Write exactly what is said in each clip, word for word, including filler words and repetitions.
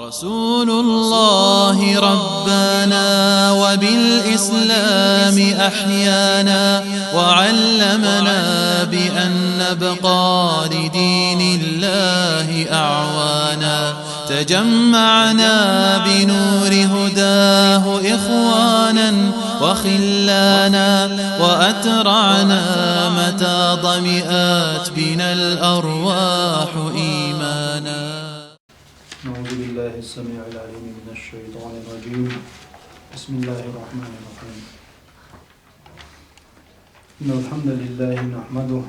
رسول الله ربانا وبالإسلام أحيانا، وعلمنا بأن نبقى لدين الله أعوانا. تجمعنا بنور هداه إخوانا وخلانا، وأترعنا متى ظمئت بنا الأرواح إيمانا. أعوذ بالله السميع العليم من الشيطان الرجيم. بسم الله الرحمن الرحيم. إن الحمد لله نحمده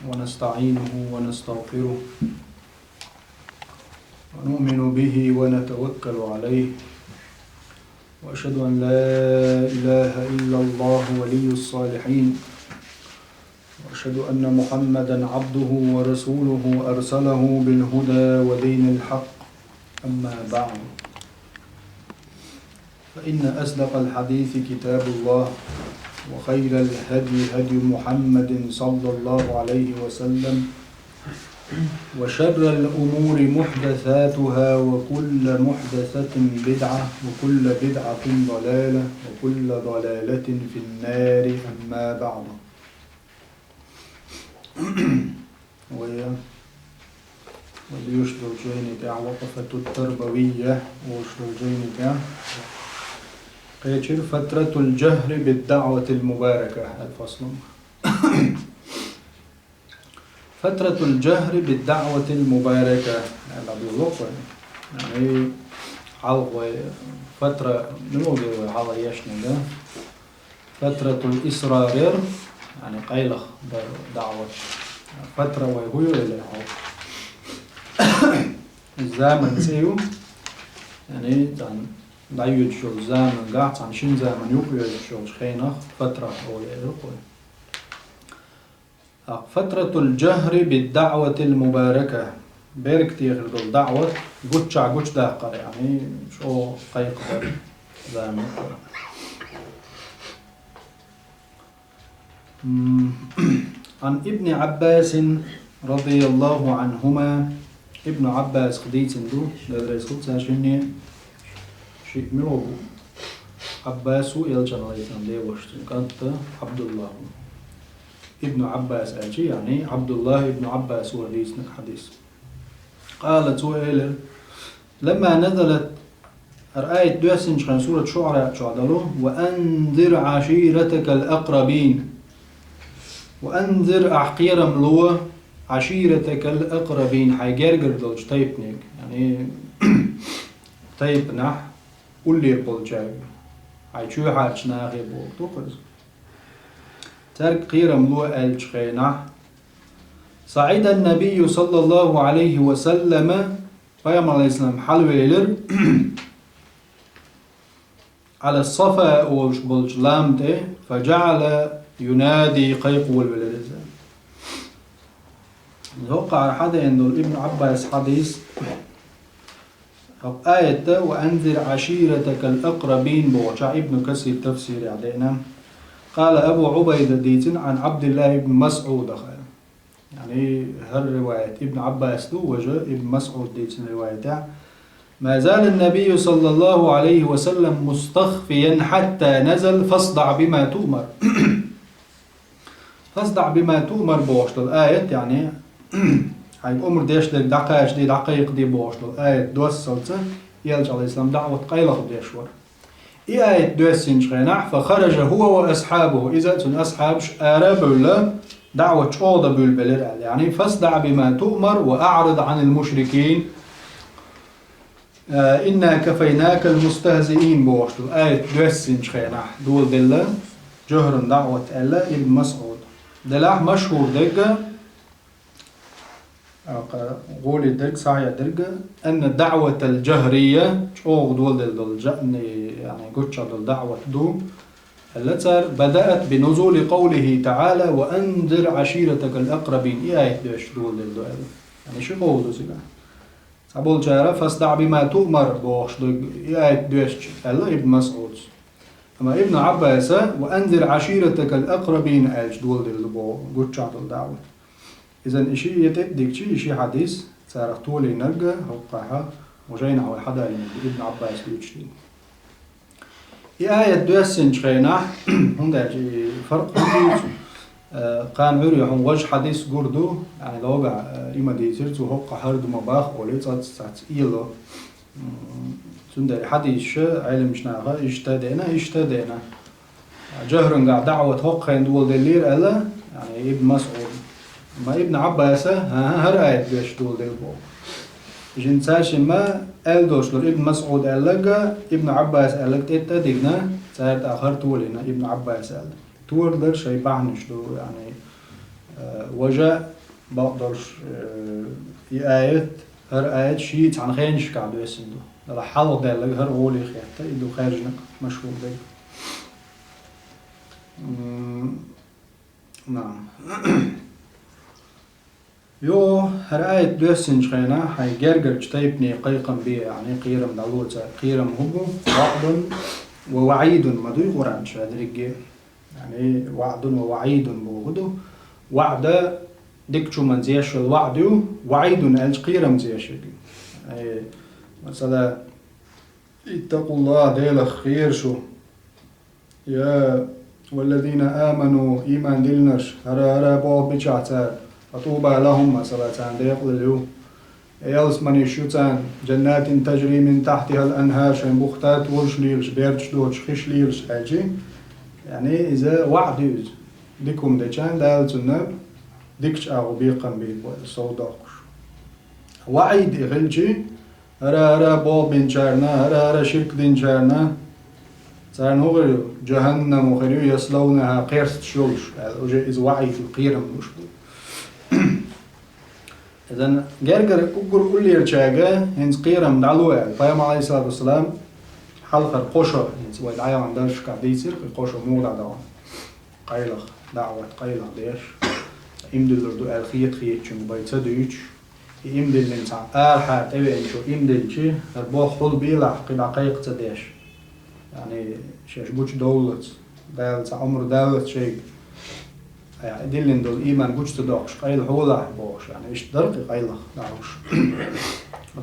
ونستعينه ونستغفره ونؤمن به ونتوكل عليه، وأشهد أن لا إله إلا الله ولي الصالحين، وأشهد أن محمدا عبده ورسوله أرسله بالهدى ودين الحق. أما بعد، فإن أصدق الحديث كتاب الله، وخير الهدي هدي محمد صلى الله عليه وسلم، وشر الأمور محدثاتها، وكل محدثة بدعة، وكل بدعة ضلالة، وكل ضلالة في النار. أما بعد. Вай, вай луш долчу жайни тӀехь, وقفة التربوية, луш долчу жайни тӀехь, кхечира فترة الجهر بالدعوة المباركة, الفصل. فترة الجهر بالدعوة المباركة, аьлла, дуьйцу вай. Яъни, хьалха вай фатра, муха ду вай хьалха ешнарг, да? فترة الإصرار, яъни къайлаха дар даъват. Фатра вай хӀун ю элира хьалха? Заман цӀе ю, яъни цхьана дӀайоьдуш йолу заманахь, цхьана шина заман юкъа йоьдуш йолчу хенах фатра олу элира вай. ТӀаккха فترة الجهر بالدعوة المباركة, беркате хир долу даъват гуччахь гучудаккхар, яъни чӀогӀа кхайкхадар заман. М, عن ابن عباس رضي الله عنهما, Ибн Ӏаббасах дийцина ду, Дела реза хуьлда цаьршинна, шиъ мила ву? Ӏаббас ву, элчанан, Ӏалайхиссалам, девашан кӀант Ӏабдуллах ву. Ибн Ӏаббас аьлча, яъни Ӏабдуллах ибн Ӏаббас ву дийцинарг хьадис. قال, цо элира: لما نزلت, хӀара аят доьссинчу хенахь, сурат ШуӀара чохь долу: وأنذر عشيرتك الأقربين. وأنذر, ахь кхерам ло, عشيرتك الأقربين, хьайн гергара долчу тайпаниг, яъни тайпанахь уллера болчаьрга, хьайн чоьхьарчу нахе бохург ду-кх иза. Цаьрга кхерам ло аьллачу хенахь, صعد النبي صلى الله عليه وسلم, Пайхамар, Ӏалайхиссалам, хьалавелира على الصفا олуш болчу лам тӀе, فجعل ينادي, кхайкха волавелира иза. ХӀокхара хьадеана долу Ибн Ӏаббас хьадис, хӀокху аятта, وأنذر عشيرتك الأقربين бохучохь, Ибн Касир тафсирехь деана. قال أبو عبيدة, дийцина, عن عبد الله بن مسعود. Яъни, хӀара риваят Ибн Ӏаббас ду, важа Ибн МасӀуд дийцина риваятехь: ما زال النبي صلى الله عليه وسلم مستخفيا حتى نزل فاصدع بما تؤمر. فاصدع بما تؤمر бохуш долу аят, яъни, хьайга омра деш дерг дӀакхачаде, дӀакхайкхаде бохуш долу аят доссалца, элча, Ӏалайхиссалам, даъват къайлаха деш вара. И аят доьссинчу хенахь, فخرج هو وأصحابه, иза а, цуьнан асхьабаш ара а бевлла, даъват чӀогӀа дан буьйлабелира аьлла. Яъни, فاصدع بما تؤمر وأعرض عن المشركين إنا كفيناك المستهزئين бохуш долу аят доьссинчу хенахь, доладелла жахӀран даъват аьлла Ибн МасӀуда. Делахь машхӀур дерг а, гӀоли дерг, сахьихь дерг а, أن الدعوة الجهرية, чӀогӀа доладелла долу жа-, яъни гуччахь долу даъват ду, аьлла цара, بدأت بنزول قوله تعالى وأنذر عشيرتك الأقربين, и аят доьшуш доладелла ду аьлла. Яъни ши къовла ду цигахь. Цхьаболчара فاصدع بما تؤمر бохуш ду и аят доьшча, аьлла Ибн МасӀуда. Амма Ибн Ӏаббаса وأنذر عشيرتك الأقربين аьлча доладелла ду боху гуччахь долу даъват. Изан и ши а тӀе а дигча, и ши хьадис, царах толийнарг а хӀокхахь Жайнахь вай хьадалийна ду, Ибн Ӏаббас дуьйцуш ду. И аят доьссинчу хенахь, хӀунда аьлча и фаркъ хӀун дуьйцу, э, кхана Ӏуьйре хьуна важа хьадис гур ду, яъни логахь, э, и ма дийцира, цо хӀокху хӀара ду ма боху олий, цӀац-цӀац эло. М, цундела хьадисаш Ӏеламчу наха иштта а деана, иштта а деана. ЖахӀрангахь даӀват хӀокху хенахь доладеллера аьлла, яъни Ибн МасӀуд. Ма Ибн Ӏаббаса, хӀан-хӀа, хӀара аят доьшуш доладелла боху. Жин цаьрши ма аьлла долуш лур Ибн МасӀуд аьлларг а, Ибн Ӏаббас аьлларг тӀе а дигна, цара тӀаккха хӀара толийна Ибн Ӏаббас аьлла. Торадалар шайн бахьанаш ду, яъни, э, важа бакъдолуш, э, и аят, хӀара аят ший цхьана хенашкахь доьссина ду. Делахь хьалха даьлларг хӀара гӀоле хетта, и ду хаьржинарг, машхур дерг. М, наам. Йо, хӀара аят доьссинчу хенахь хьайн гергарчу тайпане кхайкхам бе, яъни кхерам дӀало цара. Кхерам хӀун бу? ВаӀдун ва ваӀидун ма дуй Къуръан чохь дерриге. Яъни ваӀдун ва ваӀидун бохург ду. ВаӀда дикачу хӀуманца еш йолу ваӀда ю, ваӀидун аьлча кхерамца еш ерг ю. Э, масала, «Иттакъуллахь», Делах кхера шу. Я, валлазина аману, ийман диллинарш, хӀара-хӀара болх бичахь цара, фатуба лахум, масала, царна декъалалла ю. Ялсаманеш ю царна, джаннатин тажри мин тахьтихал анхар, шайн бухахь тӀе тӀулгаш лелаш, берташ доцуш хиш лелаш аьлчи. Яъни иза ваӀда ю иза. Дика хӀума дечарна Дала цунна дикачу агӀор бекхам бийр бу, сов доккхуш. ВаӀид и хилчи, хӀара-хӀара болх бинчарна, хӀара-хӀара ширк динчарна, царна хӀун хир ю? Джаханнам хир ю, яславнаха, кхерсташ йолуш, аьлла, уже иза ваӀид ю, кхерам луш бу. Иза гергара уггар уллерчаьрга хӀинца кхерам дӀало аьлла. Пайхамар, алейхиссалату вассалам, хьалхара кхо шо, хӀинца вай дӀаяхана дарсашкахь дийцира, кхо шо муха дӀадахана. Къайлаха, даӀват къайлаха деш, ийман диллур ду аьлла хета-хетачуьнга бен ца дуьйцуш, и ийман диллина цхьа арахьара тӀевеанчо ийман дилличи, хӀара болх хьулбелахь, кхин дӀа кхайкха ца деш. Яъни, шаьш гучудовллалц, Дала цхьа Ӏумар даллалц шайга, айхьа диллина долу ийман гучу ца доккхуш, къайла хьолахь бохуш, яъни, иштта дара кхин къайлаха дӀахьуш.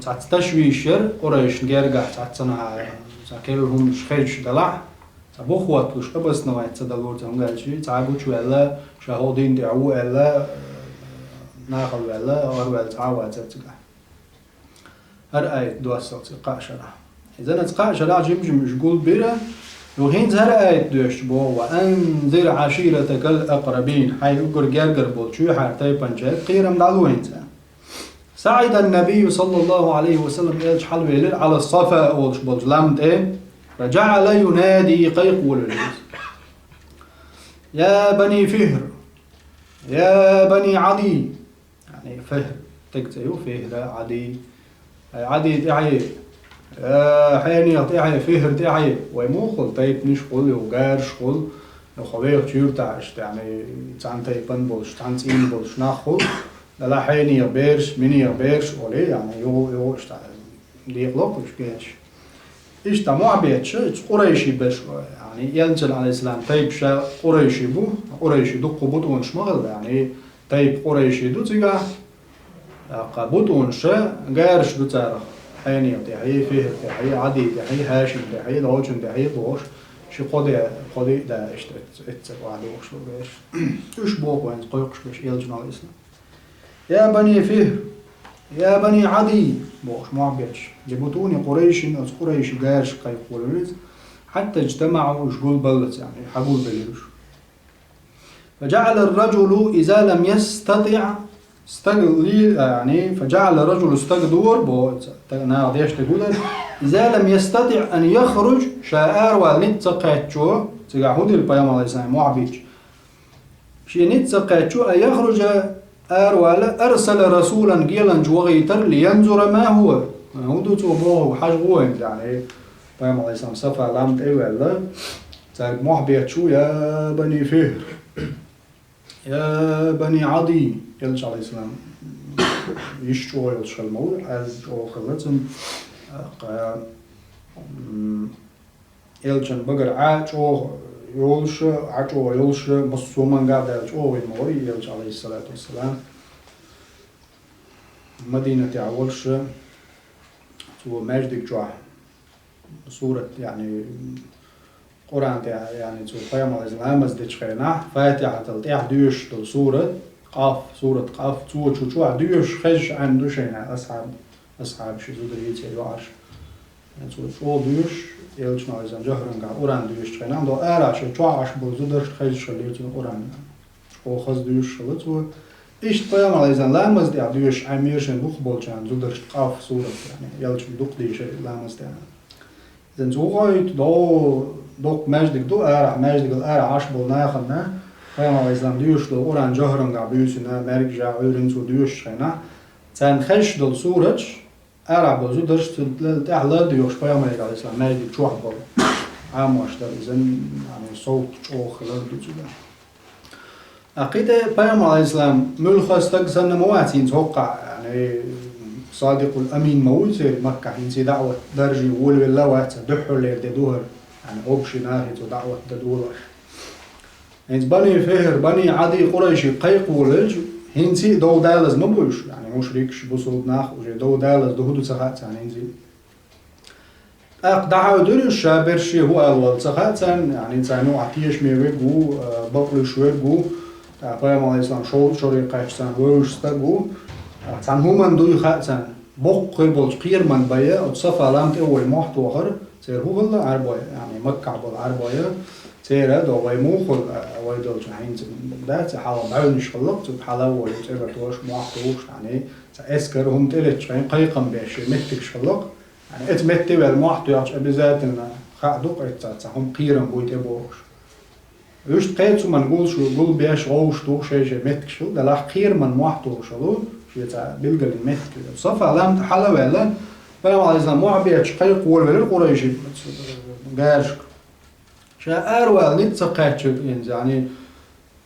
Цхьацца ташвиш яра Къурайшна гергахь, цхьаццанхьа цхьа керла хӀуманаш хезаш делахь, цхьа бух хӀотталуш, обосновать ца далура цунга аьлча, цхьа гучуваьлла, ша хӀокху дин тӀехь ву аьлла, нахала ваьлла, гӀараваьлла цхьа а вацара цигахь. ХӀара аят доссалц и кхаа шарахь. Иза цхьа кхаа шарахь жим-жим уьш гулбира, юха хӀинца хӀара аят доьшуш боху: «Ва анзир Ӏаширатакал акърабин». Хьайн уггар гергара болчу хьара тайпанчаьрга кхерам дӀало хӀинца. СаӀидан набийю, саллаллаху Ӏалайхи ва саллам, элча хьалавелира Ӏала Сафа олуш болчу лам тӀе, ва жаӀала юнади, кхайкхаволавелира иза: «Я бани Фихр! Я бани Ӏади!» Яъни, Фихр, тӀе цӀе ю, Фихра, Ӏади. Ай, Ӏади тӀаьхье, я, хьенех тӀаьхье, Фихр тӀаьхье. Вай муха хуьлу, тайпанаш хуьлу, юха гараш хуьлу, юха хьо вехачу юьртахь иштта, яъни, цхьана тайпана болуш, цхьана цӀийнан болуш нах хуьлу. Дала хьенех бераш, минех бераш олий, яъни, юха, юха иштта декъало кхуьйсу генаш. Иштта мохь бетташ, иза къурайши берш, яъни, элчан, алейхиссалам, тайпа ша къурайши бу, къурайши дуккха бутӀонаш ма хилла, яъни, тайпа къурайши ду цигахь, тӀаккха бутӀонаш, гараш ду царах, хьенех тӀаьхье, Фихр тӀаьхье, Ӏади тӀаьхье, Хьашим тӀаьхье, Лочун тӀаьхье бохуш, ши кхо де, кхо де а да, иштта эццара охьадогӀуш ду берш. Уьш боху вайна кхойкхуш берш элчан, алейхиссалам. «Я бани Фихр! Я бани Ӏади!» бохуш, мохь бетташ. Ли бутуни Къурайшин, оцу къурайши гарашка кхайкхаволавелира иза. Хьатта жтамаӀу, уьш гулбеллалц, яъни, хьагулбеллера уьш. «Фа жаӀала ар-раджулу иза лам ястатиӀ», стаг ли-, яъни, «фа жаӀала ар-раджулу», стаг дора, боху, стаг наха деш дерг ду дара, «иза лам ястатиӀ ан яхруж», ша аравала ницкъ ца кхаьччо, цигахь хӀун дира пайхамар, алейхиссалам, мохь бича? Шен ницкъ ца кхаьччо, «ан яхружа», аравала, «арсала расулан», геланча вахийтар, «лиянзура ма хӀува». ХӀун ду цо боху, хьажа гӀо хӀинца, яъни, пайхамар, алейхиссалам, Сафа лам тӀе а ваьлла, цаьрга мохь бетташ ву: «Я бани Фихр! Я бани Ӏади!» Элча, алейхиссалам, йиш чӀогӀа йолуш хилла ма ву, Ӏаьржа чӀогӀа хилла цуьнан, тӀаккха, м, элчан багара Ӏа чӀогӀа йолуш, Ӏа чӀогӀа йолуш, массо а хӀуманга а даьлла чӀогӀа вина ма вара и элча, алейхиссалату вассалам. Мадинатехь волуш, Цо маьждиг чохь сурат, яъни, Къуръан тӀехь, яъни, цо пайхамар ламаз дечу хенахь, Фатихьатал тӀехь доьшуш долу сурат, Къаф, сурат Къаф, цо чу чохь доьшуш хезаш Ӏемма ду шайна асхьаб, асхьабаш, зударий, церан йоӀарш. Цо чӀогӀа доьшуш, элчано иза жахӀрангахь Къуръан доьшучу хенахь, до арахь шайн чохь Ӏаш болу зударшна хезаш хилира цуьнан Къуръан. ЧӀогӀа хаза доьшуш хилла цо. Иштта пайхамар иза ламаз тӀехь доьшуш Ӏемма ду шайн дукхахболчарна зударшна Къаф сурат, яъни, элчано дукха дийшира ламаз тӀехь. Иза цо гӀойту, до, доккха маьждиг ду, арахь, маьждигал арахь Ӏаш болу нахана, пайхамар иза доьшуш долу Къуръан жахӀрангахь буьйсина, маьркӀажа, Ӏуьйранна цо доьшучу хенахь, царна хезаш долу сураташ, арахь болу зударш цуьнан тӀехь лар доьхуш, пайхамар, алейхиссалам, маьждиг чохь болу Ӏамош дара иза, яъни, совгӀат чӀогӀа хилар ду цуьнан. Ткъа кхин тӀе пайхамар, алейхиссалам, муьлхха стаг санна ма вац хӀинца хӀокхахь, яъни, Садикъул Амин ма вуй церан Маккахь хӀинца даӀват даржий волавелла а вац, дуьххьарлера де ду хӀара, яъни, общий нахе цо даӀват дан долуш. ХӀинца Бани Фихр, Бани Ӏади, Къурайши кхайкхаволавелча, хӀинца а дов далаза ма бу уьш, яъни, мушрикаш, бусулба нах уже дов далаза ду, хӀун ду ца хаьа царна хӀинца а. ТӀаккха дӀахьаьвдира уьш, ша берш хӀун ала валла ца хаьа царна, яъни, царна юкъахь тешаме верг ву, а, бакълуьйш верг ву, ткъа пайхамар, алейхиссалам, шовзткъа шоре кхаьчча царна вевзаш стаг ву, а, цхьана хӀуманна дуй хаьа царна. Боккха хир болчу кхераман бен, оцу Сафа лам тӀе вай мохь тохар, церан хӀун хилла Ӏаьрбой, яъни, Маккахь болу Ӏаьрбой, церан до вай муха хуьлу, а, вай долчу хӀинца дац, хьалха бӀаьвнаш хилла-кх, цуьнга хьала а волуш, цӀера тоьуш, мохь тухуш, яъни, цхьа эскар хӀума тӀелеттачу хенахь кхайкхам беш меттигаш хилла-кх. Яъни, эца метте ваьлла мохь тоьхча, обязательно хаа ду-кх эццахь цхьа хӀума кхерам буй тӀе бохуш. Уьш кхечу хӀуманна гулш, гулбеш, вовшах тухуш шайн-шайн меттигаш хилла, делахь кхераман мохь тухуш хилла, шен цхьа билгалйина меттиг хилла. Сафа лам тӀе хьала а ваьлла, пайхамар, алейхиссалам, мохь бетташ кхайкхаволавелира къурайши гарашка. Ша аравала ницкъ ца кхаьчча, хӀинца, яъни,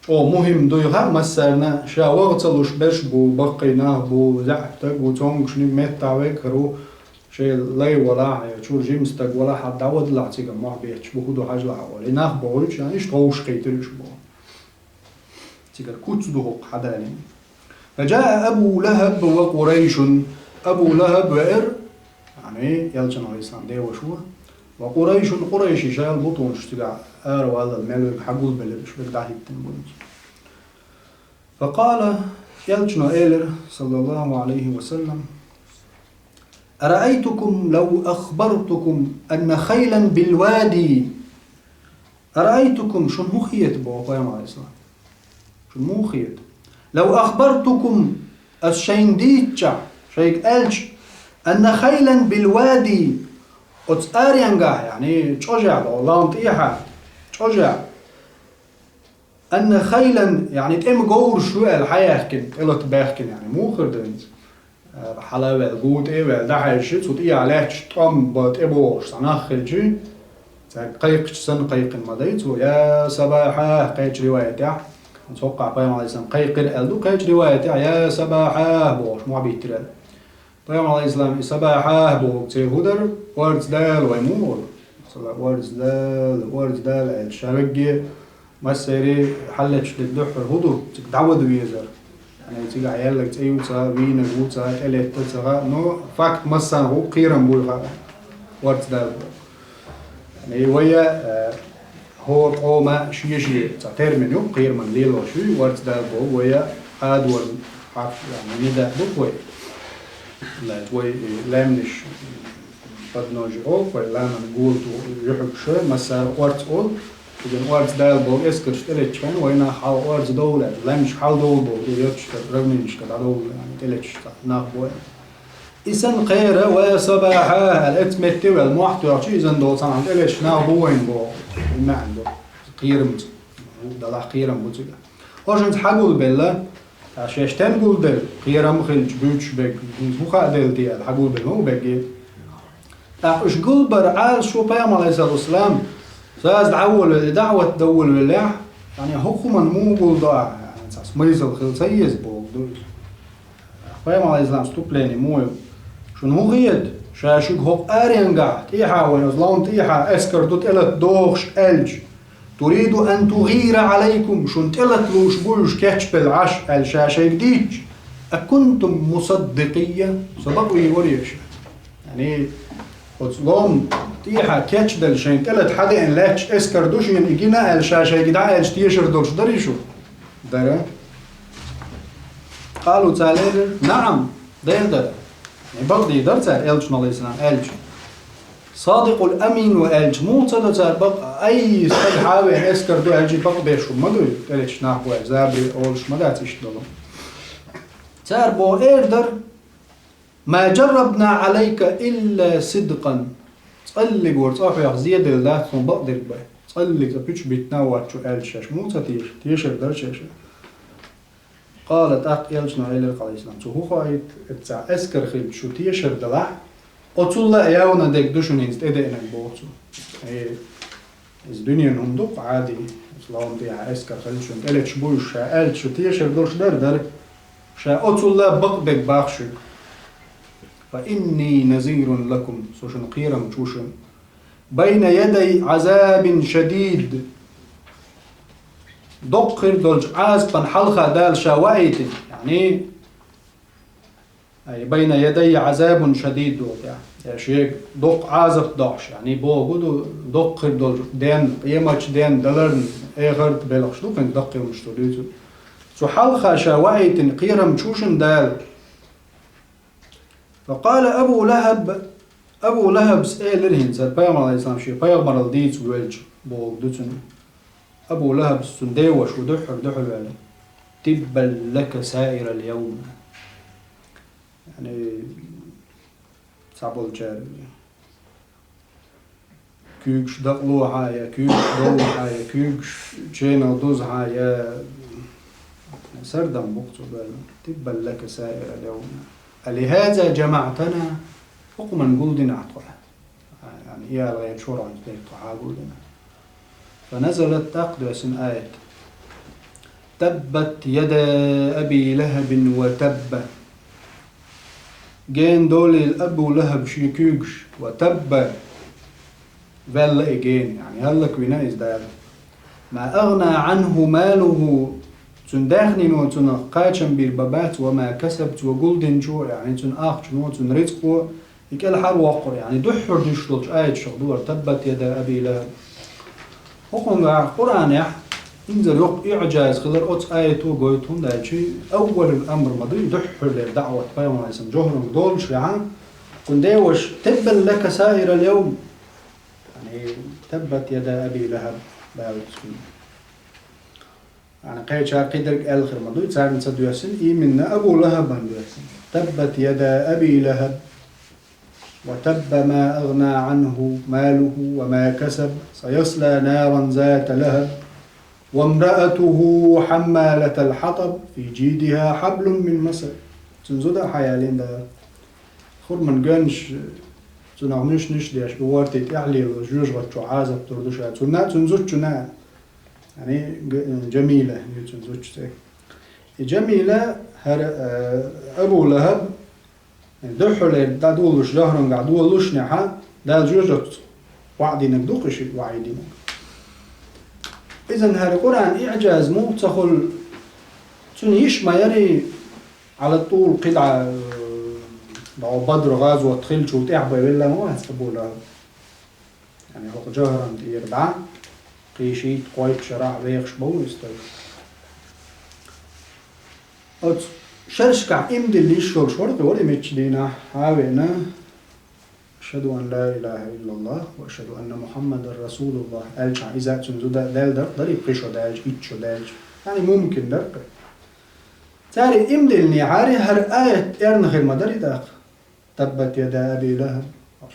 чӀогӀа мухӀим дуй хаьа массарна, ша ваха ца луш берш бу, баккхий нах бу, заьӀап стаг ву, цомгушниг меттахь векхар ву, шен лай валахь, я чуьра жима стаг валахь, хьан дӀавадалахь цига мохь бетташ бу, хӀун ду хьажалахь олий. И нах бохуьйтуш, иштта вовшахкхийтира уьш боху. Цигара куц ду хӀокху хьадалийна. فجاء أبو لهب وقريش. Абу ЛахӀаб веара, яъни, элчан, алейхиссалам, деваша ву. وقريش, къурайший шайла бутонаш цигахь араваллал мел верг хьагулбелира, уьш верг дӀахӀиттина бу хӀинца. فقال, элчано элира, саллаллаху алейхи ва саллам: أرأيتكم لو أخبرتكم أن خيلا بالوادي. أرأيتكم, шуна хӀун хета, боху пайхамар, алейхиссалам. Шуна муха хета? لو أخبرتكم, ас шайна дийцча, шайга аьлча, أن خيلا بالوادي, оцу аренгахь, яъни, чӀожехь, лам тӀехьа, чӀожехь, أن خيلا, яъни, тӀеман говраш ю аьлла хьаяьхкина, тӀелата баьхкина, яъни, муха хир ду хӀинца? Хьала а ваьлла, гу тӀе а ваьлла, дӀахьаьжча, цу тӀехьа лаьтташ тӀом бан тӀебогӀуш цхьа нах хилча, цаьрга кхайкхича санна кхайкхина ма дай цо, я сабахьа, кхечу риваятехь, цхьа хӀокхахь пайхамар, алейхиссалам, кхайкхира аьлла ду, кхечу риваятехь, я сабахьа бохуш, мохь биттира аьлла. Пайхамар, алейхиссалам, и сабахьа боху церан хӀун дара, орца дала вай муха олу? Сала-, орца дала, орца дала аьлча, ша вегге массерий хьаллечу дерг дуьххьара хӀун ду, цига дӀавада везар. Яъни, цигахь яьлларг цӀе ю ца, вийнарг ву ца, тӀелетта ца хаьа, но факт массарна гӀу кхерам буй хаьа, орца дала боху. Яъни, вай, э, хӀора къоман шен-шен цхьа термин ю, кхераман лелош ю, орца дала боху, вай Ӏадорна хьарф, яъни, нида ду вай. Лаьцна вай, э, лаьмнаш, подножи олу, вай ламан гулто юьхьигаш, массара орца олу. Иза орца дала боху эскарш тӀелеттачу хенахь, вай нах хьалха орца довла аьлла, лаьмнаш хьалдовла боху, и йоцуш равнинашка дӀадовла, тӀелетташ нах бу аьлла. И санна кхера, ва сабахьа аьлла, эца метте ваьлла мохь тоьхча, иза долу цхьана тӀелетташ нах бу вайна боху, и маьӀна ду. Кхерамца, далахь кхерам бу цигахь. Хьо шуьнца хьагулбелла, ткъа шаьш стен гулделла, кхерам хилча буьйцуш берг, хӀинца хӀун хаа делла те аьлла, хьагулбелла ма бу берге. ТӀаккха уьш гулбар Ӏалашо пайхамар, алейхиссалату вассалам, саза дӀаволавелла, даӀват дан волавеллехь, яъни, хӀокху хӀуманна муха гулдо ахь? Яъни, цхьа смысл хила ца еза боху ду иза. Пайхамар, алейхиссалам, вступление муха ю? Шуна хӀун хета, ша шуьга хӀокху аренгахь, тӀехьа вайн, оцу лам тӀехьа эскар ду тӀелата дохуш аьлча, تريد أن تغير عليكم, шуна тӀелата лууш бу уьш кечбелла Ӏаш, аьлла ша шайга дийцча, أكنتم مصدقي, со бакъвийр вара ша? Яъни, оцу лом тӀехьа кечделла шайн тӀелата хьадеана лаьтташ эскар ду шена и гина аьлла, ша шайга дӀа аьлча тешар долуш дарий шу? Дара. Къалу, цара элира: «НаӀам, дера дара». И бакъдийр дара цара элчано, алейхиссалам, аьлча. «Садикъул амин ва» аьлча, муха ца до цара бакъ, ай, стаг хьавеана эскар ду аьлча, бакъ беш хӀума ма дуй, тӀелеташ нах бу аьлча, забаре олуш ма дац иштта долу. Цара боху эр дара: «Ма джаррабна алейка илла сидкъан». ЦӀаллиг вара цӀа хьоьх зеделла дац хьуна бакъдерг бай. ЦӀаллиг цӀа пуьчу биттина а воцчу аьлча шаьш муха ца теша? Тешар дара шаьш. Къала, тӀаккха элчано элира, алейхиссалам: «Цу хӀун хоуьйту, эцца эскар хилча шу тешар далахь, оцулла а явна дерг ду шуна хӀинца тӀедеанарг», боху цо. Э, иза дуьненан хӀума ду-кх, Ӏади, иза лом тӀехьа эскар хилча шуна тӀелеташ бу уьш, ша аьлча шу тешар долуш дара, дара. Ша оцулла бакъдерг боху шуьга. «Фа инни назирун лакум», со шуна кхерам чу ву шуна. «Байна ядай Ӏазабин шадид». Доккха хир долчу Ӏазапан хьалха Дала ша ваийтина. Яъни, ай, «Байна ядай Ӏазабун шадид» боху, я, я шега доккха Ӏазап дохьуш, яъни, боху ду, доккха хир долчу денна, къематчу денна, даларна, эхарта белхаш ду, кхин даккхий хӀумаш цо дуьйцу. Цу хьалха ша ваийтина кхерам чу ву шуна Дала. Ва къала Абу Лахаб, Абу Лахабс элира хӀинца, пайхамар, алейхиссалам, шен пайхамаралла дийца воьлча, боху ду цуьнан. Абу Лахабс, цуьнан деваша ву дуьххьара дуьхьал ваьлла: «Тиббан лака саирал явм». Яъни, цхьаболчара куьйгаш дакъалохьа я, куьйгаш довлахьа я, куьйгаш ченал дузахьа я, сардам бу-кх цо баьлла. «Тиббан лака саирал явм. Алихаза джамаътана?» ХӀокхунна гулдина ахь тхо? Яъни, и ала гӀерачу хӀоранца дерг тхо хьагулдина. Фа назалат, тӀаккха доьссина аят: «Таббат яда Аби Лахабин ва табба». Гена долийла Абу Лахаб шен куьйгаш, ва табба, ваьлла и гена, яъни, хӀаллаквина иза Дала. «Ма агӀна Ӏанху малуху», цуьнан даьхнино цунах кхачам бийр бан бац, «ва ма касаб», цо гулдинчо, яъни, цуьнан ахчано, цуьнан рицкъо, и кӀелхьарвоккхура, яъни, дуьххьара дуьсуш долчу аяташах ду хӀара: «Таббат яда Аби Лахаб». ХӀокхунгахь Къуръанехь инзаре йоккха иӀжаз хилар оцу аято гойту, хӀунда аьлча аввалул амр ма дуй, дуьххьарлера даӀват пайхамаран жохӀранга долуш ваьхьа, цуьнан деваша: «Таббан лака саирал явм». Яъни, «Таббат яда Аби Лахаб», баьлла цуьнан. Яъни, кхечара кхидерг аьлла хир ма дуй, царна ца доьссина, именно Абу Лахабан доьссина: «Таббат яда Аби Лахаб, ва табба ма агӀна Ӏанху малуху ва ма касаб, саясла наран зата лахаб, ва мраатуху хьаммалатал хьатаб, фи джидиха хьаблум мин масад». Цуьнан зуда а хьаялийна Дала. Хурман гоьнаш цунах нуьш-нуьш деш, бу вортий тӀехь лело, жоьжахати чу Ӏазап лур ду ша. Цунна а, цуьнан зудчунна а. Яъни, г-, Джамила ю цуьнан зудчун цӀе. И Джамила, хӀара, э, Абу Лахаб, дуьххьарлера дӀадолалуш жохӀрангахь долалушшехь, Дала жоьжахатица ваӀдинарг ду-кх и шиъ, ваӀдинарг. Иза хӀара Къуръан иӀжаз муха ца хуьлу, цуьнан йиша ма ярий, Ӏала тӀул кхидӀа, э, боху Бадр гӀазот хиллачул тӀаьхьа бен велла ма вац Абу Лахаб. Яъни, хӀокху жохӀран тӀера дӀа, кхин шийтта-кхойтта шарахь вехаш бу иза стаг. Оцу шерашкахь иман дилла йиш йолуш вара-кх и, вара и мичча дийнахь, хьа а веана: «Ашхаду ан ла илаха иллаллах ва ашхаду анна Мухаммадан расулуллах», аьлча, иза а, цуьнан зуда а даьлла дара-кх, дарий кхин шо даьлча, итт шо даьлча. Яъни, мумкин дара-кх. Цара иман диллинехьара, хӀара аят эрна хир ма дарий тӀаккха. «Таббат яда Аби Лахаб».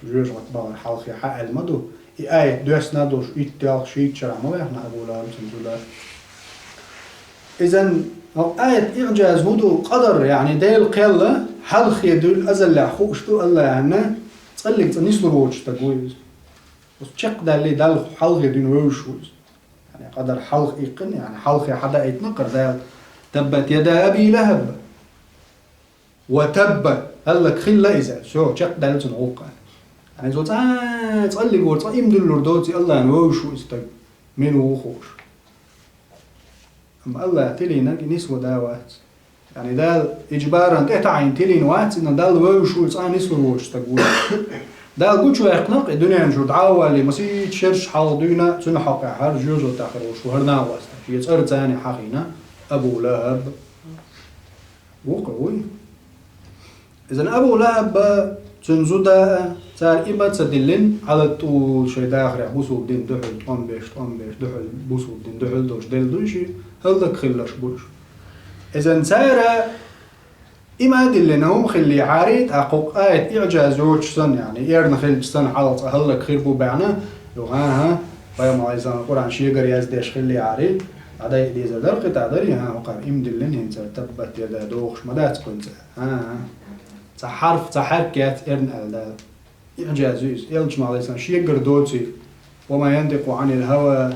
Жоьжахати бахар хьалхе хьа аьлла ма ду. И аят доьссина а долуш, итт, ялх, шийтта шарахь ма ваьхна Абу Лахаб, цуьнан зуда. Иза, хӀокху аят иӀжаз хӀун ду? Къадар, яъни, Делан кхел хьалхе дуьйла азаллехь хууш ду, АллахӀана цӀаллиг цӀа нислур воцу стаг ву иза. Оцу чекхдаьллий Далла хьалхе дуьйна вевзаш ву иза. Яъни, къадар хьалха иккхина, яъни, хьалхе хьадаийтина кхара Дала: «Таббат яда Аби Лахаб». «Ва табба», хӀаллакьхилла иза, всё, чекхдаьлла цуьнан гӀуллакх. Яъни, цо цӀа-, цӀаллиг вара, цкъа иман диллур доций, АллахӀана вевзаш ву и стаг, мила ву хууш. Амма АллахӀа тилийнарг нисван да вац. Яъни Дала иджбаран тӀетаӀийна тилийна вац, инна Далла вевзаш ву, цкъа а нислур воцу стаг ву. Дала гучуваьккхина-кх и дуьнен чуьра дӀа а валале, масийтта шераш хьалха дуьйна, цуьнан хьокъехь хӀара жоьжахатехь хир волуш ву, хӀара накъост, шен цӀарца а хьахийна, Абу ЛахӀаб. Ву-кх, вуй. Иза Абу ЛахӀаб а, цуьнан зуда а, цара иман ца диллина, Ӏалат тӀулул шайн дахарехь бусулба дин дуьхьал тӀом беш, тӀом беш, дуьхьал бусулба дин дуьхьал долуш делла дуй ши, хӀаллакьхилларш бу уьш. Иза цара иман а диллина хӀума хиллехьара, тӀаккха кху аят иӀжаз йоцуш санна, яъни эрна хилча санна, хьалха цкъа хӀаллакьхир бу баьхна, юха, хӀан-хӀа, Пайхамар, Ӏалайхиссалам, Къуръан шегара яздеш хиллехьара, дӀадайа дезар дара кхин, тӀаккха дарий, хӀан-хӀа, хӀокхара иман диллина хӀинца, таббат яда дохуш ма дац кхуьнца. ХӀан-хӀа. Цхьа хьарф, цхьа хьаьрк яц эрна аьлла Дала. ИӀжаз ю иза. Элчано, Ӏалайхиссалам, шегара доций: «Ва ма янтикъу Ӏанил хӀава,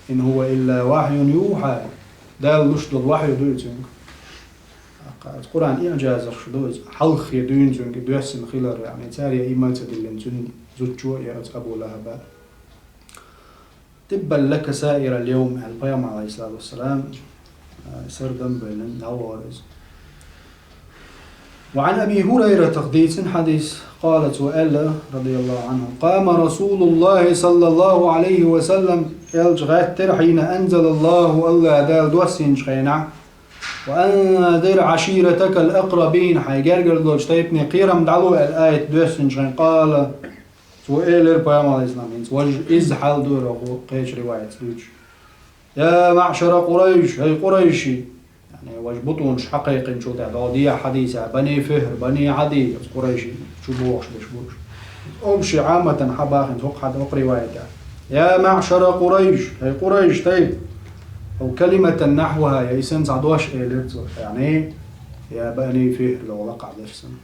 ин хӀува илла вахьюн юхьа». Дала луш долу вахью ду и цуьнга. Къуръан иӀжазаш ду иза. Хьалххе дуьйна цуьнга доьссина хилар, яъни цара я иман ца диллина цуьнан зудчо а, я оцу Абу ЛахӀаба. «Тиббан лака саирал йовм», аьлла Пайхамар, Ӏалайхиссалату вассалам, а, сардам а бевлла, дӀавахара иза. Ва Ӏан Аби ХӀурайрата, дийцина хьадис, къала, цо аьлла, радияллаху Ӏанху: «Къама Расулуллахи саллаллаху Ӏалайхи ва саллам», элча гӀаттира, «хьийна анзалаллаху», АллахӀ Дала доссийначу хенахь, «ва анзир Ӏаширатакал акърабин», хьайн гергара долчу тайпане кхерам дӀало аьлла аят доьссинчу хенахь, къала, цо элира Пайхамар, Ӏалайхиссалам, хӀинца важа изза хьал ду хӀокху кхечу риваятца дуьйцуш: «Я маъшара Къурайш, хӀай Къурайши!» Яъни важа бутӀонаш хьакхайкхинчул тӀаьхьа догӀу дехьа хьадийца, Бани Фихр, Бани Ӏади, оцу Къурайши чу бохуш берш бу уьш. Общий Ӏаматан хьабахинчу хӀокху хьад-, хӀокху риваятехь: «Я маъшара Къурайш, хӀай Къурайш тайпа!» Ау калиматан нахьваха, я и санна цхьа дош элира цо, яъни, я Бани Фихр, лоху лакхахь дерш санна.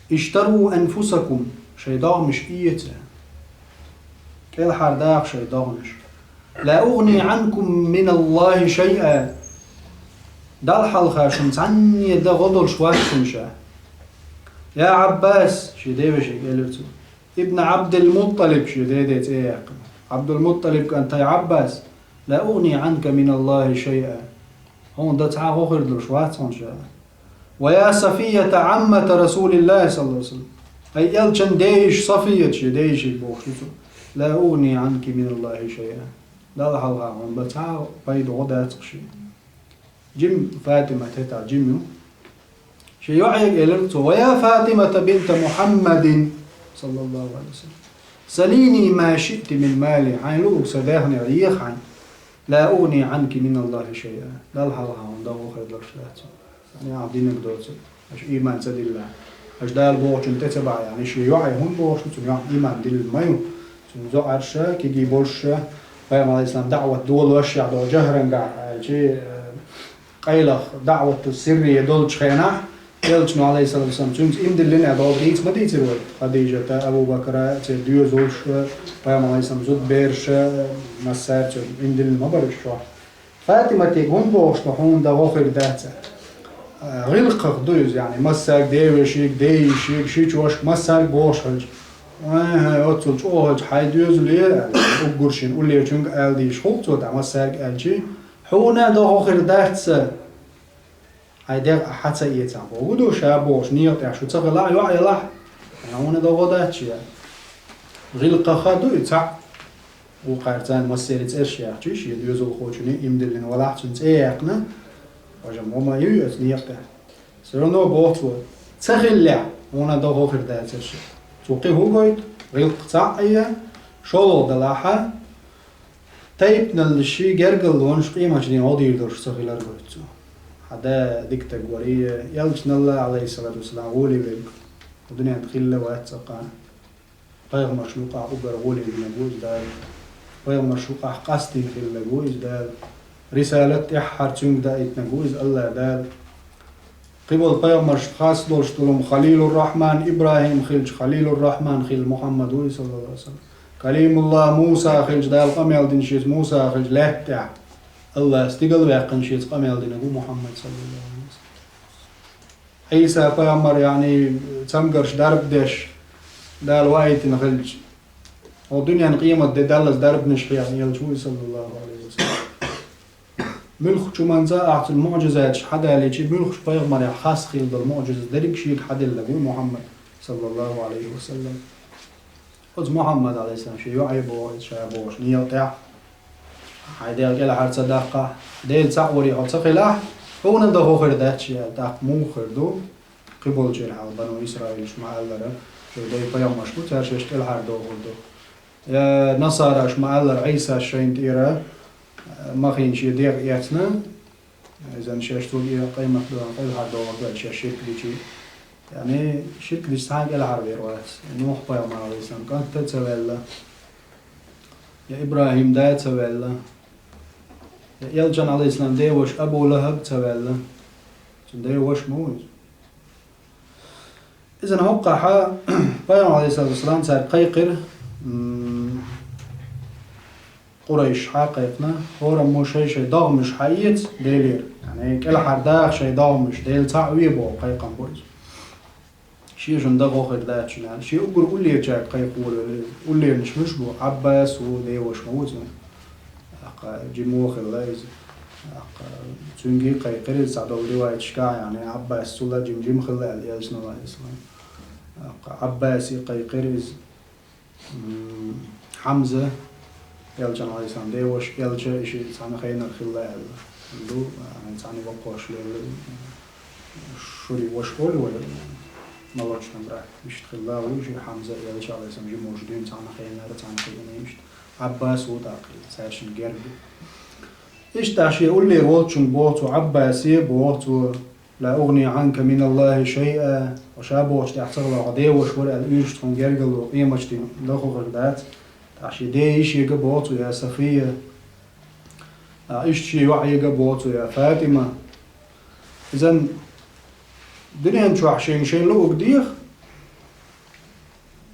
«Иштару анфусакум», шайн догӀмаш эца. КӀелхьардаха шайн догӀмаш. «Ла угӀни Ӏанкум миналлахи шайъа». Далла хьалха шуна цхьанне дан гӀо долуш вац шуна ша. «Я Ӏаббас», шен девешига элира цо. «Ибн Ӏабдил-Мутталиб», шен деде цӀе яьккхина. «Ӏабдул-Мутталиб кӀант, хӀай Ӏаббас, ла угӀни Ӏанка миналлахи шайъа». Хьуна дан цхьа гӀо хир долуш вац хьуна ша. «Ва я Сафията Ӏаммата Расулиллахи саллаллаху Ӏалайхи ва саллам». Ай, элчан дейиша Сафият, шен дейишига бохуш ду цо. «Ла угӀни Ӏанки миналлахи шайъа». Далла хьалха хьуна бан цхьа пайда гӀо дац-кх шен. Жима Фатимат хӀетахь жима ю. Шен йоӀега элира цо: «Ва я Фатимата бинта Мухьаммадин, саллаллаху Ӏалайхи ва саллам, салини ма шиъти мин мали». Хьайн луург сан даьхнера еха хьайна. «Ла угӀни Ӏанки миналлахи шайъа». Далла хьалха хьуна дан гӀо хир долуш дац. Сан яхьа динарг доцург. Аша ийман ца дилла. Аша Дала бохучунна тӀе ца бахьа, яъни шен йоӀе хӀунда бохуш ду, цуьнан йоӀ ийман диллина ма ю. Цуьнан зударша, кегий болуша, Пайхамар, Ӏалайхиссалам, даӀват долуш яхь долу жахӀрангахь аьлчи, э, къайлаха даӀвату сиррия долчу хенахь, элчано, Ӏалайхиссалату вассалам, цуьнца ийман диллина аьлла, дийца ма дийцира вай. Хадижата, Абу Бакра, церан доьзалш, Пайхамар, Ӏалайхиссалам, зудбераш, массаьрца ийман диллина ма бара уьш чохь. Фатиматига хӀунда бохуш ду, хьуна дан гӀо хир дац? ГӀиллакхах ду иза, яъни, массаьрга, девешига, дейишига, ши чошка, массаьрга бохуш хилча. Ай-хьай, оццул чӀогӀа хилча, хьайн доьзале, аьлла, уггар шен уллечуьнга ала дийш хуьлу цо, тӀаккха массаьрга аьлчи, хьуна дан гӀо хир дац сан? Хьайн дегӀ ахь хьа ца эцахь, боху ду ша бохуш, некъа тӀехь шу ца хилахь, йоӀ елахь, хьуна дан гӀо дац шен. ГӀиллакхах а ду и цхьаъ. Вукхара царна массеран цӀераш яьхча, шен доьзалхочунна ийман диллина валахь, цуьнан цӀе а яьккхина, важа ма ма ю оцу некъа тӀехь. Всё равно боху цо, ца хиллехь, хьуна дан гӀо хир дацара шен. Цо кхин хӀун гойту? ГӀиллакх цхьаъ а я, шолгӀа далахь а, тайпаналлаш, гергарлонаш къематдийнахь гӀо дийр долуш ца хилар гойту цо. Хьан да дика стаг вара, элчанал а, Ӏалайхиссалату вассалам, гӀоле верг, кху дуьненна хилла вац цкъа а. Пайхамаршна юкъахь уггар гӀоле винарг ву иза Дала. Пайхамаршна юкъахь къастийна хилларг ву иза Дала. Рисалат тӀаьххьара цуьнга даийтинарг ву иза АллахӀ Дала. Кхин болу пайхамаршна хас долуш долу Халилур-Рахьман ИбрахӀим хилча, Халилур-Рахьман хилла Мухьаммад ву иза, саллаллаху Ӏалайхи ва саллам. Калимуллах Муса хилча, Дала къамел дина шеца Муса хилча, лаьтта тӀехь АллахӀа стигал ваьккхина шеца къамел динарг ву Мухьаммад, саллаллаху Ӏалайхи ва саллам. Ӏийса пайхамар, яъни, цамгарш дарба деш, Дала ваийтина хилча, хӀокху дуьненна къематде даллалц дарбанаш хьехна элча ву иза, саллаллаху Ӏалайхи ва саллам. Муьлххачу манца ахь цуьнан муӀжизаташ хьадалийча, муьлххачу пайхамарех хас хилла долу муӀжиза дерриг шега хьаделла ву Мухьаммад, саллаллаху Ӏалайхи ва саллам. Оцу Мухьаммад, Ӏалайхиссалам, шен йоӀе боху иза ша бохуш, некъа тӀехь, хьайн Дела кӀелхьара ца даккхахь, Дела цхьаъ варе хьо ца хилахь, хьуна дан хӀун хир дац шен аьлла, тӀаккха муха хир ду? Кхиболчеран хьал, бану Исраилаш ма-аллара, шайн дай пайхамарш бу, цара шаьш кӀелхьардохур ду. Я насараш ма-аллара, Ӏийсас шайна тӀера, а, махийна шен дегӀ эцна, иза шаьш цуьнга къематдийнахь кӀелхьардохур ду аьлла, шаьш ширк дича. Яъни, ширк дича цхьа а кӀелхьарвер вац. Нухь-пайхамар, Ӏалайхиссалам, кӀант а ца ваьлла, я ИбрахӀим да а ца ваьлла, я Элчан, Ӏалайхиссалам, деваша Абу ЛахӀаб а ца ваьлла. Цуьнан деваша ма ву иза. Иза хӀокхахь пайхамар, Ӏалайхиссалату вассалам, цаьрга кхайкхира, м, Къурайш хьа а кхайкхина, хӀораммо шай-шай догӀмаш хьаэца Делера. Яъни, кӀелхьардаха шай догӀмаш, Дела цхьаъ ве боху кхайкхам бу иза. Шен шуна дан гӀо хир дац шуна аьлла. Шен уггар уллерчаьрга кхайкхаволавелира иза. Уллернаш муьш бу? Ӏаббас ву, деваша ма ву цуьнан. ТӀаккха жима хилла иза. ТӀаккха цуьнга а кхайкхира иза, цхьадолу ривайташкахь, яъни, Ӏаббас цул а жим-жима хилла аьлла Элчано, Ӏалайхиссалам. ТӀаккха Ӏаббасе а кхайкхира иза. М, Хьамза, Элчан, Ӏалайхиссалам, деваша, Элча, и шиъ цхьана хенара хилла аьлла. Ду, а, цхьана воккхош лелла, шури ваша олу вай, молочный брат. Иштта хилла ву ши Хьамза, Элча, Ӏалайхиссалам, жимачу дуьйна цхьана хенара, цхьана хенара иштта. Ӏаббас ву тӀаккха, цаьршинна герга. Иштта шен уллера волчунга боху цо, Ӏаббасе боху цо, «لا أغني عنك من الله شيئا», хьо ша бохучу тӀехь ца хилахь, хьо деваша вара аьлла, уьш тхуна гергарло къематдийнахь дан хӀун хир дац. ТӀаккха шен ден йиша яга боху цо, я Сафия. А, иштта шен йоӀ яга боху цо, я ФатӀима. Иза дуьнен чохь шайна шайн луург деха,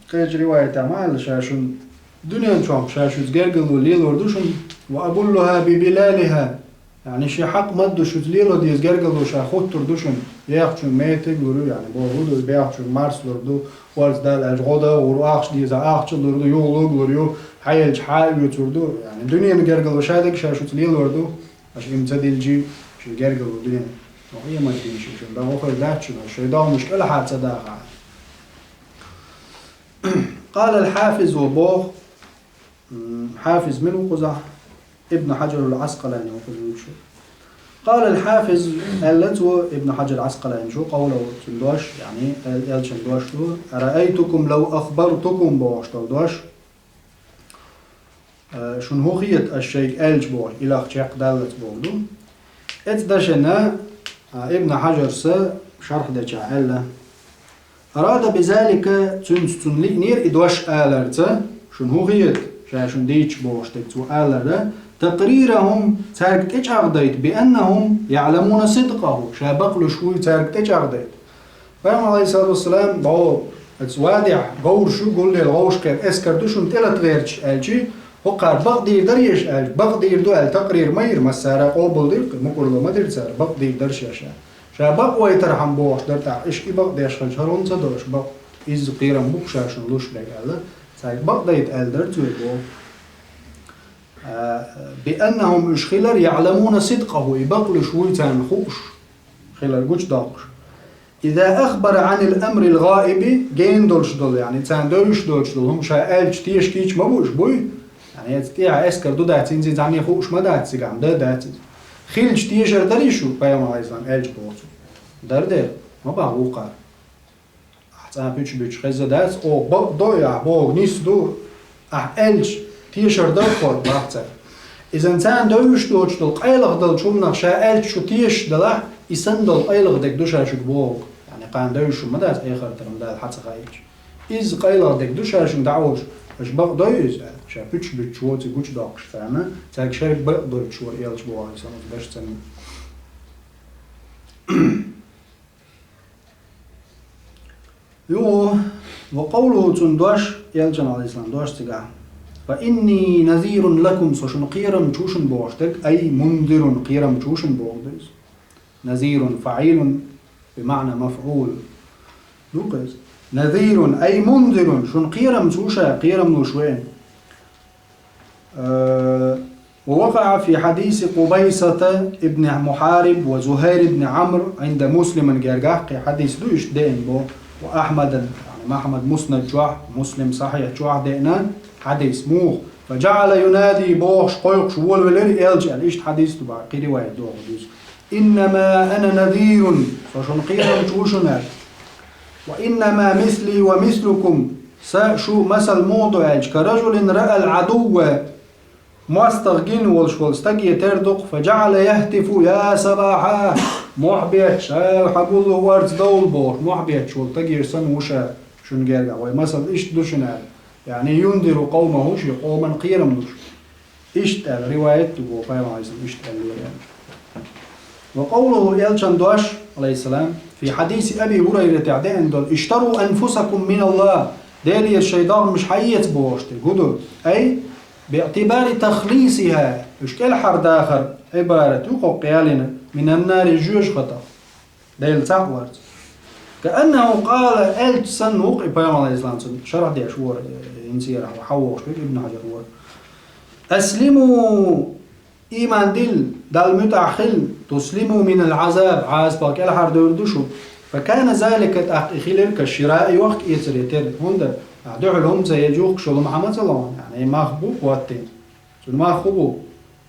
кхечу риваятехь ма аьлла, ша шуна дуьнен чохь ша шуьца гергарло лелор ду шуна, «وأبلها ببلالها», яъни шен хьакъ ма-дду шуьца лело деза гергарло ша хуттур ду шуна, яхачун метиг лур ю, яъни боху ду, бехачун марс лур ду, орца дала аьлча гӀо дан а гӀур, ахча деза ахча лур ду, юхалург лур ю, хьаелча хьа а оьцур ду, яъни дуьненан гергарло ша дерг ша шуьца лелор ду, аша и-м ца дилчи, шен гергарло дуьнен. Къематдийнахь шуна дан хӀун хир дац шуна, шайн догӀмаш кӀелхьара ца дахахь. قال الحافظ, ва боху, м, Хьафиз мила ву кхузахь? Ибн Хьаджар ал-Ӏаскъалани ву кхуза вуьйцуш. قال الحافظ, аьлла цо, Ибн Хьаджар Ӏаскъалани, шу къовла ву цуьнан дош, яъни эл-, элчан дош ду, «أرأيتكم لو أخبرتكم» бохуш долу дош. Э, шуна хӀун хета аш шайга аьлча боху, илах чекхдаллалц боху ду. Эцу дашана, а, Ибн Хьаджарса шарх деча аьлла: «أراد بذلك», цуьнца цунна лиънера и дош аларца, шуна хӀун хета, ша шуна дийча бохуш дерг цо алара, «تقريرهم», цаьрга тӀечӀагӀдайта, «بأنهم يعلمون صدقه», ша бакълуш вуй цаьрга тӀечӀагӀдайта. Пайхамар, Ӏалайхиссалату вассалам, боху, оцу вадехь говраш ю, гуллел гӀовшахера эскар ду шуна тӀелата гӀерташ аьлчи, хӀокхара бакъдийр дарий аша аьлча, бакъдийр ду аьлла такърир ма йира, массара къобалдира, мукъарло ма дира цара, бакъдийр дара шаьш аьлла. Ша бакъ вайтархьама бохуш дара тӀаккха, иштта и бакъдеш хилча, хӀара хӀунда ца до аша бакъ? Изза кхерам бу-кх ша шуна луш берг аьлла, цаьрга бакъдайта аьлла дара цо и боху. А, «بأنهم», уьш хилар, «يعلمون صدقه», и бакълуш вуй царна хууш, хилар гучудоккхуш. «إذا أخبر عن الأمر الغائب», гена долуш долу, яъни царна девзаш доцуш долу хӀума ша аьлча, тешаш кийча ма бу уьш, буй? Яъни эцу тӀехьа эскар ду дац, хӀинца цхьанне хууш ма дац цигахь, ма дан дац иза. Хилча тешар дарий шу, пайхамар, Ӏалайхиссалам, аьлча боху цо? Дара дера, ма бахьа вукхара. Ахь цкъа пуьчу буьтуш хезна дац, оха бакъ до, ахь бохург нийса ду, ахь аьлча, тешар дара хӀора бахьа цара. Иза царна девзаш доцуш долу къайлаха долчу хӀуманах ша аьлча шу тешаш далахь, и санна долу къайлаха дерг ду ша шуьга бохург. Яъни кхана девзаш хӀума ма дац эхартара Дала хьан ца хаийтча. Изза къайлаха дерг ду ша шуьга дӀа а волуш, аша бакъ дой иза аьлла, ша пуьчу буьтуш воций гучудоккхуш царна, цаьрга шерга бакъ дойтуш вара элча боху Ӏалайхиссалату вассалам, даш царна. Юха, «وقوله», цуьнан дош, элчан, Ӏалайхиссалам, дош цигахь: «فإني نذير لكم», со шуна кхерам чу шуна бохуш дерг, «أي منذر», кхерам чу шуна боху дерг. «نذير» فاعل بمعنى مفعول. Ду-кх иза. «نذير أي منذر», шуна кхерам чу ша, кхерам луш веана. Э, ووقع في حديث قبيصة بن محارب وزهير بن عمرو عند مسلم, гергахь кхин хьадис ду иштта деана боху, وأحمد, яъни Махьмад Муснад чохь, Муслим Сахьихь чохь деана хьадис. Муха? فجعل ينادي, бохуш, кхойкхуш волавелира элча аьлла, иштта хьадис ду боху, кхин риваят догӀу дуьззина. إنما أنا نذير, со шуна кхерамча ву шуна аьлла. وإنما مثلي ومثلكم, сан шун масал муха ду аьлча, كرجل رأى العدو, мостагӀа гина волуш волу стаге тера ду-кх, فجعل يهتف يا صباحا, мохь бетташ, ша хьан гуллу орца довла бохуш, мохь бетташ волу стаге санна ву ша шуна гергахь. Вайн масал иштта ду шуна аьлла. Яъни ينذر قومه, шен къоман кхерам луш. Иштта аьлла, риваят ду боху, пайхамар Ӏалайхиссалам иштта аьлла ву аьлла. وقوله, элчан дош, Ӏалайхиссалам, في حديث أبي هريرة тӀехь деана долу: اشتروا أنفسكم من الله, Делера шайн догӀмаш хьаэца бохуш дерг хӀун ду? أي باعتبار تخليصها, уьш кӀелхьардахар Ӏибарат ю кхоккха ялийна, من النار, жоьжахатах. Дела цхьаъ варца. كأنه قال, аьлча санна ву-кх и пайхамар Ӏалайхиссалам, цунна шархь деш вора, э, хӀинца яра хьан вохуш верг Ибн Хьаджар вора. أسلموا, ийман дилла, Далла муьтӀахь хила, تسلموا من العذاب, Ӏазапах кӀелхьардевр ду шу. فكان ذلك, тӀаккха и хилира كشراء, йохка-эцаре тера. ХӀунда? Ахь дуьхьал хӀума ца елча юхкуш йолу хӀума хьан ма ца лохьу, яъни и мах бу хӀоттийна. Цуьнан мах хӀун бу?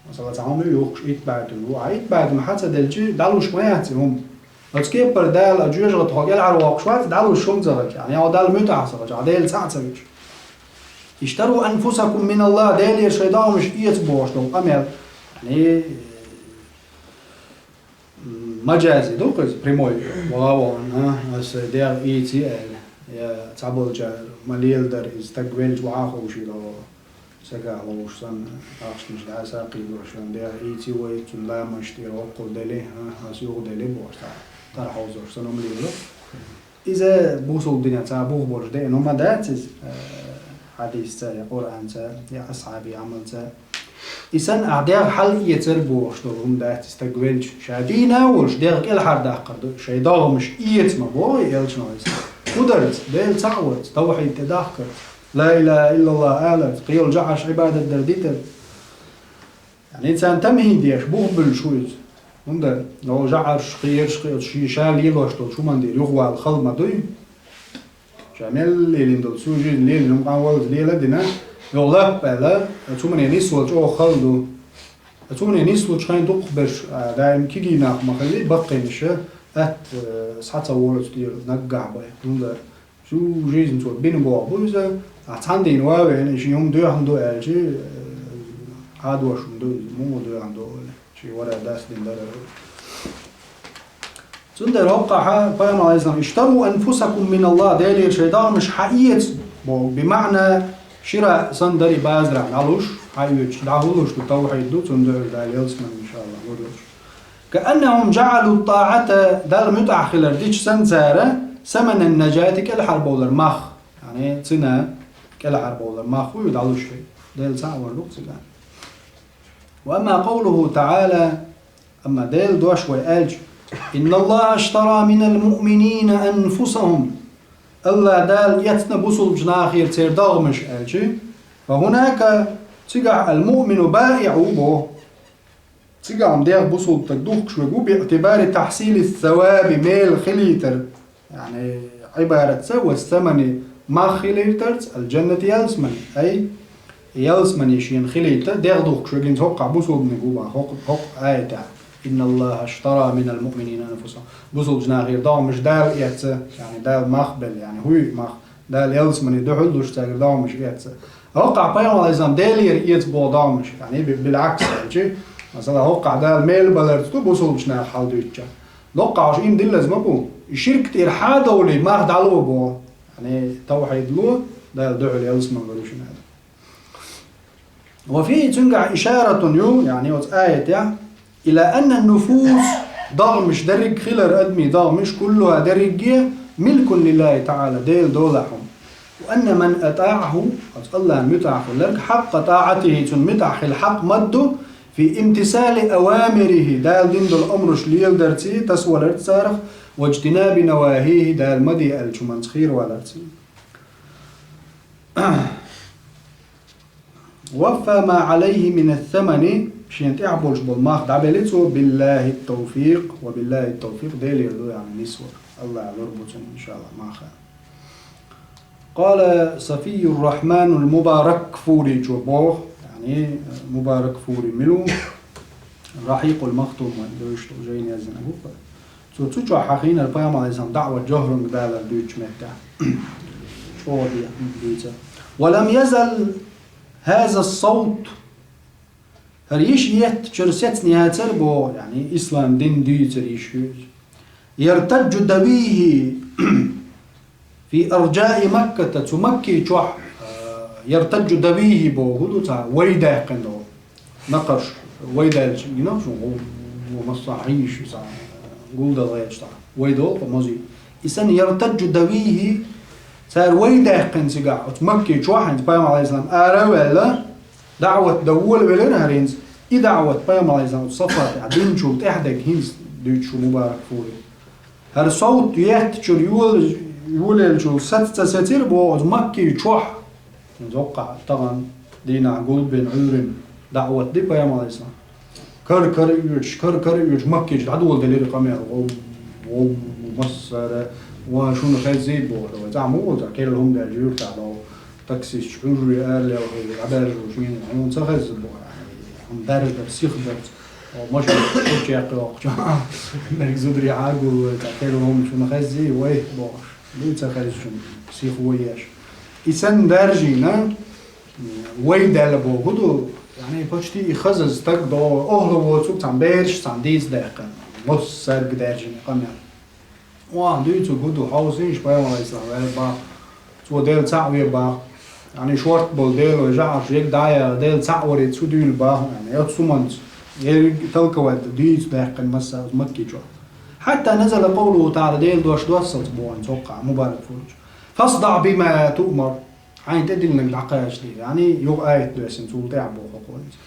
Масала, цхьа хӀума ю юхкуш, итт бӀе туьма бу. Ахь итт бӀе туьма хьан ца делча, дӀалуш ма яц и хӀума. Оцу кепара Дала а жоьжахатах кӀелхьара воккхуш вац, дӀалуш хӀума ца хилча, яъни хьо Далла муьтӀахь ца хилча, ахь Дела цхьаъ ца веш. اشتروا أنفسكم من الله, Делера шайн догӀмаш эца бохуш долу къамел. Яъни, м, маджази ду-кх иза, прямой. Вон, а, аса дегӀ ийци аьлла. Я цхьаболчара ма леладара иза, стаг велча охьа а ховшийла, сагах ловш санна, ахчанаш дӀа а сакхийдош, шен дегӀ ийци вай, цуьнан ламазаш тӀера воккхал дели, а, аса юха дели бохуш, цхьа тӀара хьовзош санна хӀума лело. Иза бусулба динехь цхьа бух болуш деана хӀума дац иза, э, хьадисца, я Къуръанца, я асхьабийн Ӏамалца. И санна ахь дегӀ хьалаэцар бохуш долу хӀума дац иза, стаг велча. Ша дийна а волуш, дегӀ кӀелхьардаккхар ду, шайн догӀмаш эца ма боху и элчано иза. ХӀун дарца? Дела цхьаъ варца, тавхьид тӀедахкарца, ла илаха иллаллах аларца, кхин йолу жӀарш Ӏибадат дар дитарца. Яъни царна тамхьид деш, бух буьллуш ву иза. ХӀунда, йолу жӀарш, кхераш, кхин оцу шен ша лелош долчу хӀуманна тӀера юхавала хала ма дуй. Ша мел лелийна долу, цу жизнь лелийна хӀума къан валлаза лела а дина, йо лап аьлла, оцу хӀумане нисвала чӀогӀа хала ду. Оцу хӀумане нислучу хенахь дукхахберш, а, даим кегий нах ма хилла, баккхийнаш, атта, э, схьа ца волу оцу тӀера наггахь бен. ХӀунда, цу жизнь цо бина боху бу иза, ахь цхьана дийна ван а веана, и шен хӀума доьхна ду аьлча, э, Ӏадош хӀума ду иза, муха доьхна ду аьлла, шен вара дас дина дара. Цундела хӀокхахь пайхамар Ӏалайхиссалам: اشتروا أنفسكم من الله, Делера шайн догӀмаш хьаэца боху, бимаъна шира санна дарий базарахь дӀалуш, хьаоьцуш, дӀахӀуллуш ду, тавхьид ду, цунна дуьхьал Дала ялсамани, иншааллах, лур ду. كأنهم جعلوا الطاعة, Далла муьтӀахь хилар дича санна цара, ثمن النجاة, кӀелхьарбовлар мах, яъни цена кӀелхьарбовлар мах ву и дӀалуш верг. Дела цхьаъ вар ду-кх цигахь. وأما قوله تعالى, амма Делан дош вай аьлча: إن الله اشترى من المؤمنين أنفسهم, АллахӀ Дала эцна бусулбачу нахера церан догӀмаш аьлча, فهناك, цигахь المؤمن بائع ву боху. Цигахь-м дегӀ бусулба стаг духкуш верг ву, باعتبار تحصيل الثواب, мел хилийтар, яъни Ӏибаратца, والثمن, мах хилийтарца, الجنة, ялсамани, أي ялсамани шена хилийта, дегӀ духкуш верг хӀинца хӀокхахь бусулбаниг ву бан, хӀокху, хӀокху аятехь: إن الله اشترى من المؤمنين أنفسهم. Бусулбачу нахера догӀмаш Дала эцна, яъни Дала мах белла, яъни хӀуй мах, Дала ялсамани дуьхьал луш цаьргара догӀмаш эцна. ХӀокхахь пайхамар Ӏалайхиссалам Делера эца боху догӀмаш, яъни би-, билгӀакс аьлча, масала, хӀокхахь Дала мел баларца ду бусулбачу наха хьалдуьйцучехь. Локхахь уьш ийман диллаза ма бу. И ширк тӀера хьадовлий мах дӀало боху. Яъни тавхьид ло, Дала дуьхьал ялсамани лур ю шуна аьлла. وفيه, цуьнгахь, إشارة ю, яъни оцу аятехь, إلى أن النفوس, догӀмаш дерриг хилар, адамийн догӀмаш, كلها, дерриге, ملك لله تعالى, Делан долахь хӀума. وأن من أطاعه, оцу АллахӀан муьтӀахь хилларг, حق طاعته, цунна муьтӀахь хила хьакъ ма ду, في امتثال أوامره, Дала дина долу омраш леладарций, тасаваларца царах, واجتناب نواهيه, Дала ма де аьллачу хӀуманца кхераваларций. وفى ما عليه من الثمن, шен тӀехь болуш болу мах дӀабели цо, بالله التوفيق, وبالله التوفيق, Делера ду, яъни, нисвар. АллахӀ лур бу цунна, иншаАллахӀ, мах. قال صفي الرحمن المباركفوري, чо боху, яъни, Мубаракфури мила ву, رحيق المختوم вайн девзаш долу жайна яздина бу. Цо цу чохь хьахийнера пайхамар Ӏалайхиссалам даӀват жохранга далар дуьйцучу меттехь. ЧӀогӀа де-, дийца. ولم يزل هذا الصوت, хӀара йиш еттачуьра сецна яцара боху, яъни ислам дин дийцар йиш ю иза. يرتج دويه في أرجاء مكة, цу Макки чохь, а, يرتج دويه боху ду цхьа вай даьккхина долу. Накхарш вай даьлча, гина шуна, ву, ву массо а хьийзаш ю цхьа, гулдала гӀерташ цхьа вай долу кху мозий. И санна يرتج دويه, цара вай даьккхина цигахь, оцу Макки чохь хӀинца пайхамар Ӏалайхиссалам ара а ваьлла, даӀват дан волавелира хӀара хӀинца. И даӀват пайхамар Ӏалайхиссалам оцу Сафа тӀехь динчул тӀаьхьа дерг хӀинца дуьйцуш ву Мубаракфури. ХӀара совт еттачуьра йола-, йолаелчул саца ца сецира боху оцу Макки чохь. Зоккхахь тахана дийнахь гулбина, Ӏуьйрина даӀват ди пайхамар Ӏалайхиссалам. Кара-кара оьцуш, кара-кара оьцуш, Макки чу дӀадоладелира къамел. Вов, вов, массара, ва шуна хеззий боху, давай, цхьа муха ву, цхьа керла хӀума даьлла юьртахь долу таксисташ Ӏуьрре ара лелхий, дӀабаьржо шена, хьуна ца хезза боху. Хьуна дарж дар, сих дарц. О, машина чекхйоккхучу. Мерг зударий Ӏагул вай, цхьа керла хӀума шуна хеззий, вай, бохуш. Дуй ца хеза шуна, сих вай еш. И санна даржийна, вай даьлла боху ду, яъни, почти и хазаза стаг до, охьа воцург цхьана бераш, цхьана дийца даьккхина. Массарг даьржина къамел. Ван дуьйцург хӀун ду, хьовсийша, пайхамар Ӏалайхиссалам ваьлла бах, цо Дела цхьаъ ве бах. Яъни, шорта болу Дела вай жаӀарш ег дӀаяла, Дела цхьаъ варица шу дуьйла бах, яъни, оцу суманца. Ерриг толковать дан дийца даьккхина массарг Макки чохь. حتى نزل قوله تعالى, Делан дош доссалц боху цоккхахь Мубаракфурича. فاصدع بما تؤمر. Хьайна тӀедиллинарг дӀакхачаде. Яъни, юха аят доьссина, цул тӀаьхьа боху хӀокхо иза.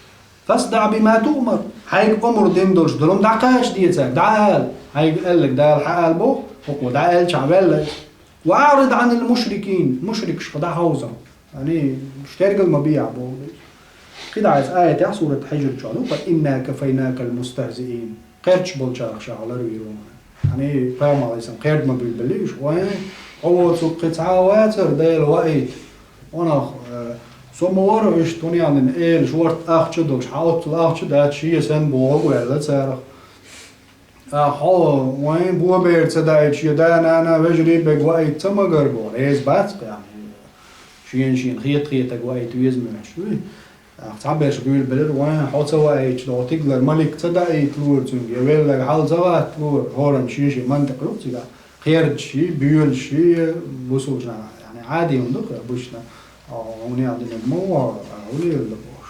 فاصدع بما تؤمر. Хьайга омра дина долуш долу хӀума дӀакхачаде цаьрга, дӀаала. Хьайга аьлларг Дала хьаала боху, хӀокхо дӀааьлчахь ваьлла иза. وأعرض عن المشركين. Мушрикашка дӀахьовза. Яъни, уьш тергал ма бехьа боху иза. КхидӀа иза аятехь, сурат Хьижр чохь ду: فإنا كفيناك المستهزئين. Кхерчаш болчарах ша хьо ларвийр ву. Яъни, пайхамар Ӏалайхиссалам кхерда ма буьйлабелли уьш, вайн, хьо воцург кхин цхьа а вацара, Дела ваийта. Ванах, э, со ма вара уьш, туньяндина эла шорта ахча долуш, хьан оццул ахча дац, шен санна бохург ваьлла царах. А хьо, вайн, бобер ца даийта, шен да-нана, вежарий берг ваийта ца магар боху, реза бац-кх, яъни, шена-шена хета-хетарг ваийта веза моьттуш вуй. Ахь цхьаберш буьйлабелира, вайн, хьо ца ваийташ догӀу тигалара малик ца даийта лора цуьнга, я велларг хьал ца гӀатта лора, хӀоранна шен-шен мантикъ ю-кх цигахь, кхердаш ший, боьлуш ший, бусулба нах, яъни, Ӏади хӀума ду-кх, обычно, а, хӀуна ял динарг ма ву, а, хӀун леладо бохуш.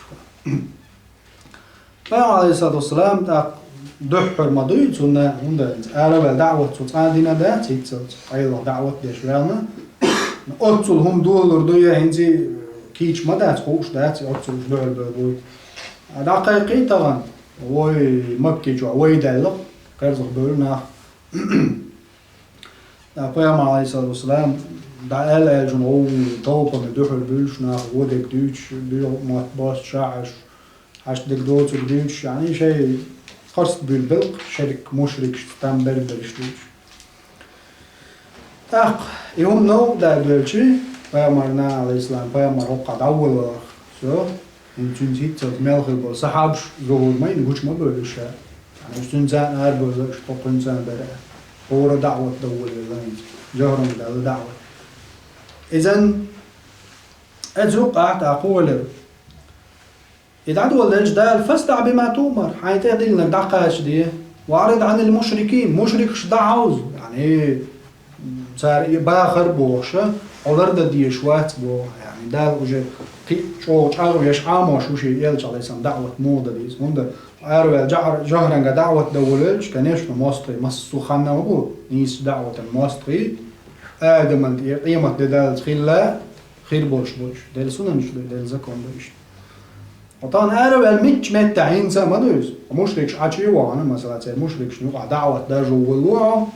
Пайхамар, Ӏалайхиссалату вассалам, тӀаккха дуьххьара ма дуй цунна, хӀунда аьлча араваьлла даӀват цо цкъа а дина дац, хӀинццалц къайлаха даӀват деш ваьлла. Оццул хӀума долалур ду, я хӀинца кийча ма дац, хууш дац, оццул уьш дуьхьал бевр буй. ДӀакхайкхий тахана, вай Макки чохь вай даьлла, кхерзах бевлла нах. Ткъа Пайхамар, Ӏалайхиссалату вассалам, дӀааьлла аьллачун гӀовгӀа, товпана дуьхьал буьллуш нах, вон дерг дуьйцуш, дуьйцу мотт бостуш а Ӏаш, хьашт дерг доцург дуьйцуш, яъни шайн харц буьйлабелла-кх, шерриг мушрикашца там бер-берш дуьйцуш. ТӀаккха и хӀума новкъа даьлча, Пайхамарна, Ӏалайхиссалам, Пайхамар хӀокхахь дӀаволавелларх, всё, хӀинца цуьнца хӀинццалц мел хилла болу сахьабаш зухур ма йина, гучу ма бевлла ша. Уьш цуьнца царна арабевлла, уьш тхо кхуьнца царна бара. ХӀора даӀват дан волавелла хӀинца, жахӀранга даьлла даӀват. Изан, иза юкъахь тӀаккха хӀун хилира? И дӀадоладелча Дала: «فاصدع بما تؤمر», хьайна тӀедиллинарг дӀакхачаде. «وأعرض عن المشركين», мушрикаш дӀахьовза. Яъни, цара и бахар бохуша, хьо лардан дезаш вац боху. Яъни, Дала уже кхин а чӀогӀа чӀагӀвеш Ӏамош ву шен элча, Ӏалайхиссалам, даӀват муха дан деза. ХӀунда араваьлла жахӀ-, жахӀранга даӀват дан волавелча, конечно, мостагӀий массо а ханна ма бу, нийсачу даӀватан мостагӀий, Адаман тӀера къемат де даллалц хилла, хир болуш бу уьш. Делан сунанаш ду, Делан закон ду иштта. Ткъа тахана араваьлла мичча меттехь хӀинца а ма ду иза. Мушрикаш Ӏачу а вахана, масала, церан мушрикашна юкъахь даӀват даржо волло хьо,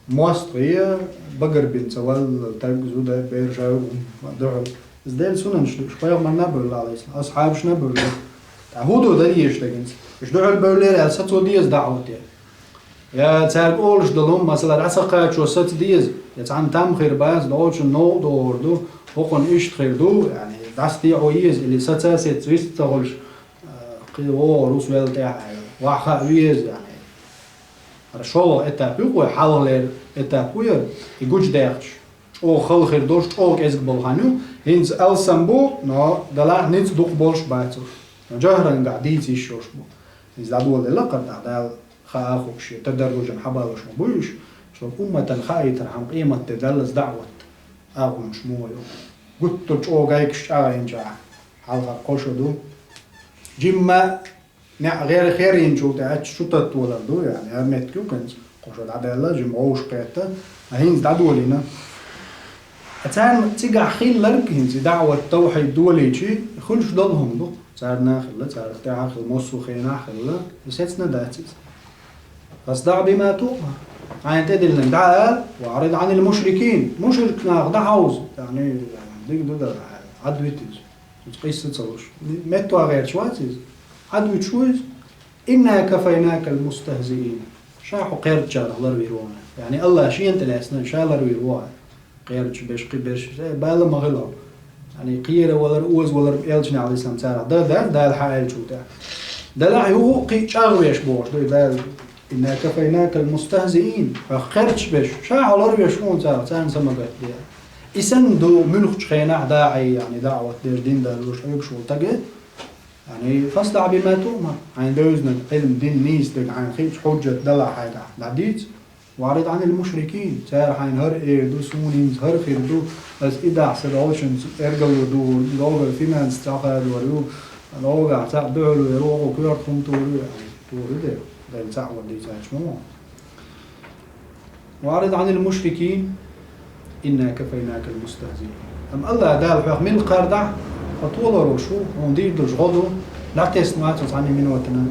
мостагӀий, багарбина ца валлал, таг, зуда, бер, шайгу, дуьхьал. Иза Делан сунанаш ду, уж пайхамарна а бевлла, Ӏалайхиссалам, асхьабашна а бевлла. ТӀаккха хӀун ду дар езаш дагинца? Уж дуьхьал бевллера аьлла, сацо деза даӀват де. Я цаьрга олуш долу хӀума, масала, дӀа ца кхачо саца деза, я цхьана там хир бац, долчун новкъа догӀур ду, хӀокхунна иштта хир ду, яъни, дӀасадеӀо еза, или саца а сецца вист ца хуьлуш, а, кхин вогӀур ву велла тӀехь аьлла. Ваха хаа веза, яъни. ХӀара шолгӀа этап ю-кх вай, хьалхалера этап ву яра, и гучудаьккхича, чӀогӀа хала хир долуш, чӀогӀа кӀезиг болу хан ю. ХӀинца алсам бу, но делахь ницкъ дукха болуш бац уьш. Но жахӀрангахь дийца йиш йолуш бу. ХӀинца дӀадоладелла кхара тӀаккха Дала хаа а хууш, шен тадарружан хьабалош ма бу уьш, шуна умматана хаийтархьама къематде даллалц даӀват агӀонаш муха ю. Гуттар чӀогӀа гайкаш чӀагӀйинчохь, хьалхара кхо шо ду. Жимма неӀ гӀер херйинчул тӀаьхьа шу таттавалар ду, яъни, хӀара меттиг ю хӀинца, кхо шо дӀадаьлла, жимма вовшах кхетта, а хӀинца дӀадолийна. Ткъа царна цигахь хилларг хӀинца и даӀват, тавхьид долийча, хуьлуш долу хӀума ду. Царна а хилла, царах тӀаьхьа а хилла, массо а хенахь а хилла, и сецна дац иза. «فاصدع بما تؤمر». Хьайна тӀедиллинарг дӀаала: «وأعرض عن المشركين». Мушрик нах дӀахьовза. Яъни, дика ду дара, Ӏадвита иза. Иза къийса ца луш. Меттах гӀерташ вац иза. Ӏадвуьтуш ву иза. «إنا كفيناك المستهزئين». Ша хьо кхердачарах ларвийр ву хьуна. Яъни, АллахӀа шена тӀе лаьцна, ша ларвийр ву хьуна. Кхердаш берш, кхин берш, э, бала ма хила хьо. Яъни, кхера валар, оза валар, элчане, Ӏалайхиссалам, царах дан дац, Дала хьааьллачул тӀаьхьа. Делахь юха а кхин а чӀагӀвеш бохуш ду и Дала: «إنا كفيناك المستهزئين». Хьох кхердаш берш, ша хьо ларвеш ву хьуна царах, царна са ма гатде. И санна ду муьлххачу хенахь даӀий, яъни, даӀват деш, дин далош, Ӏуьйгуш волу стаг, яъни, «فاصدع بما تؤمر». Хьайна девзинарг Ӏилма, дин, нийса дерг хьайна хиъча, хьуджат далахь хьайгахь, дӀадийца. «وأعرض عن المشركين». Цара хьайна хӀара эр ду, суна хӀинца хӀара хир ду, аса и дахь сан долчунца эргалур ду, догара финанс цхьа хадор ю, догахь цхьаъ дуьхьал вер ву, оха коьрта хӀума тур ю, яъни, тур ю дера, Дала цхьаъ вар дийцача ма ву. «وأعرض عن المشركين إنا كفيناك المستهزئين». Амма АллахӀа Дала хьох мила кхардахь, хьо толор ву шу, хьуна дийр долуш гӀо ду, дӀатесна вац хьо цхьана минотана.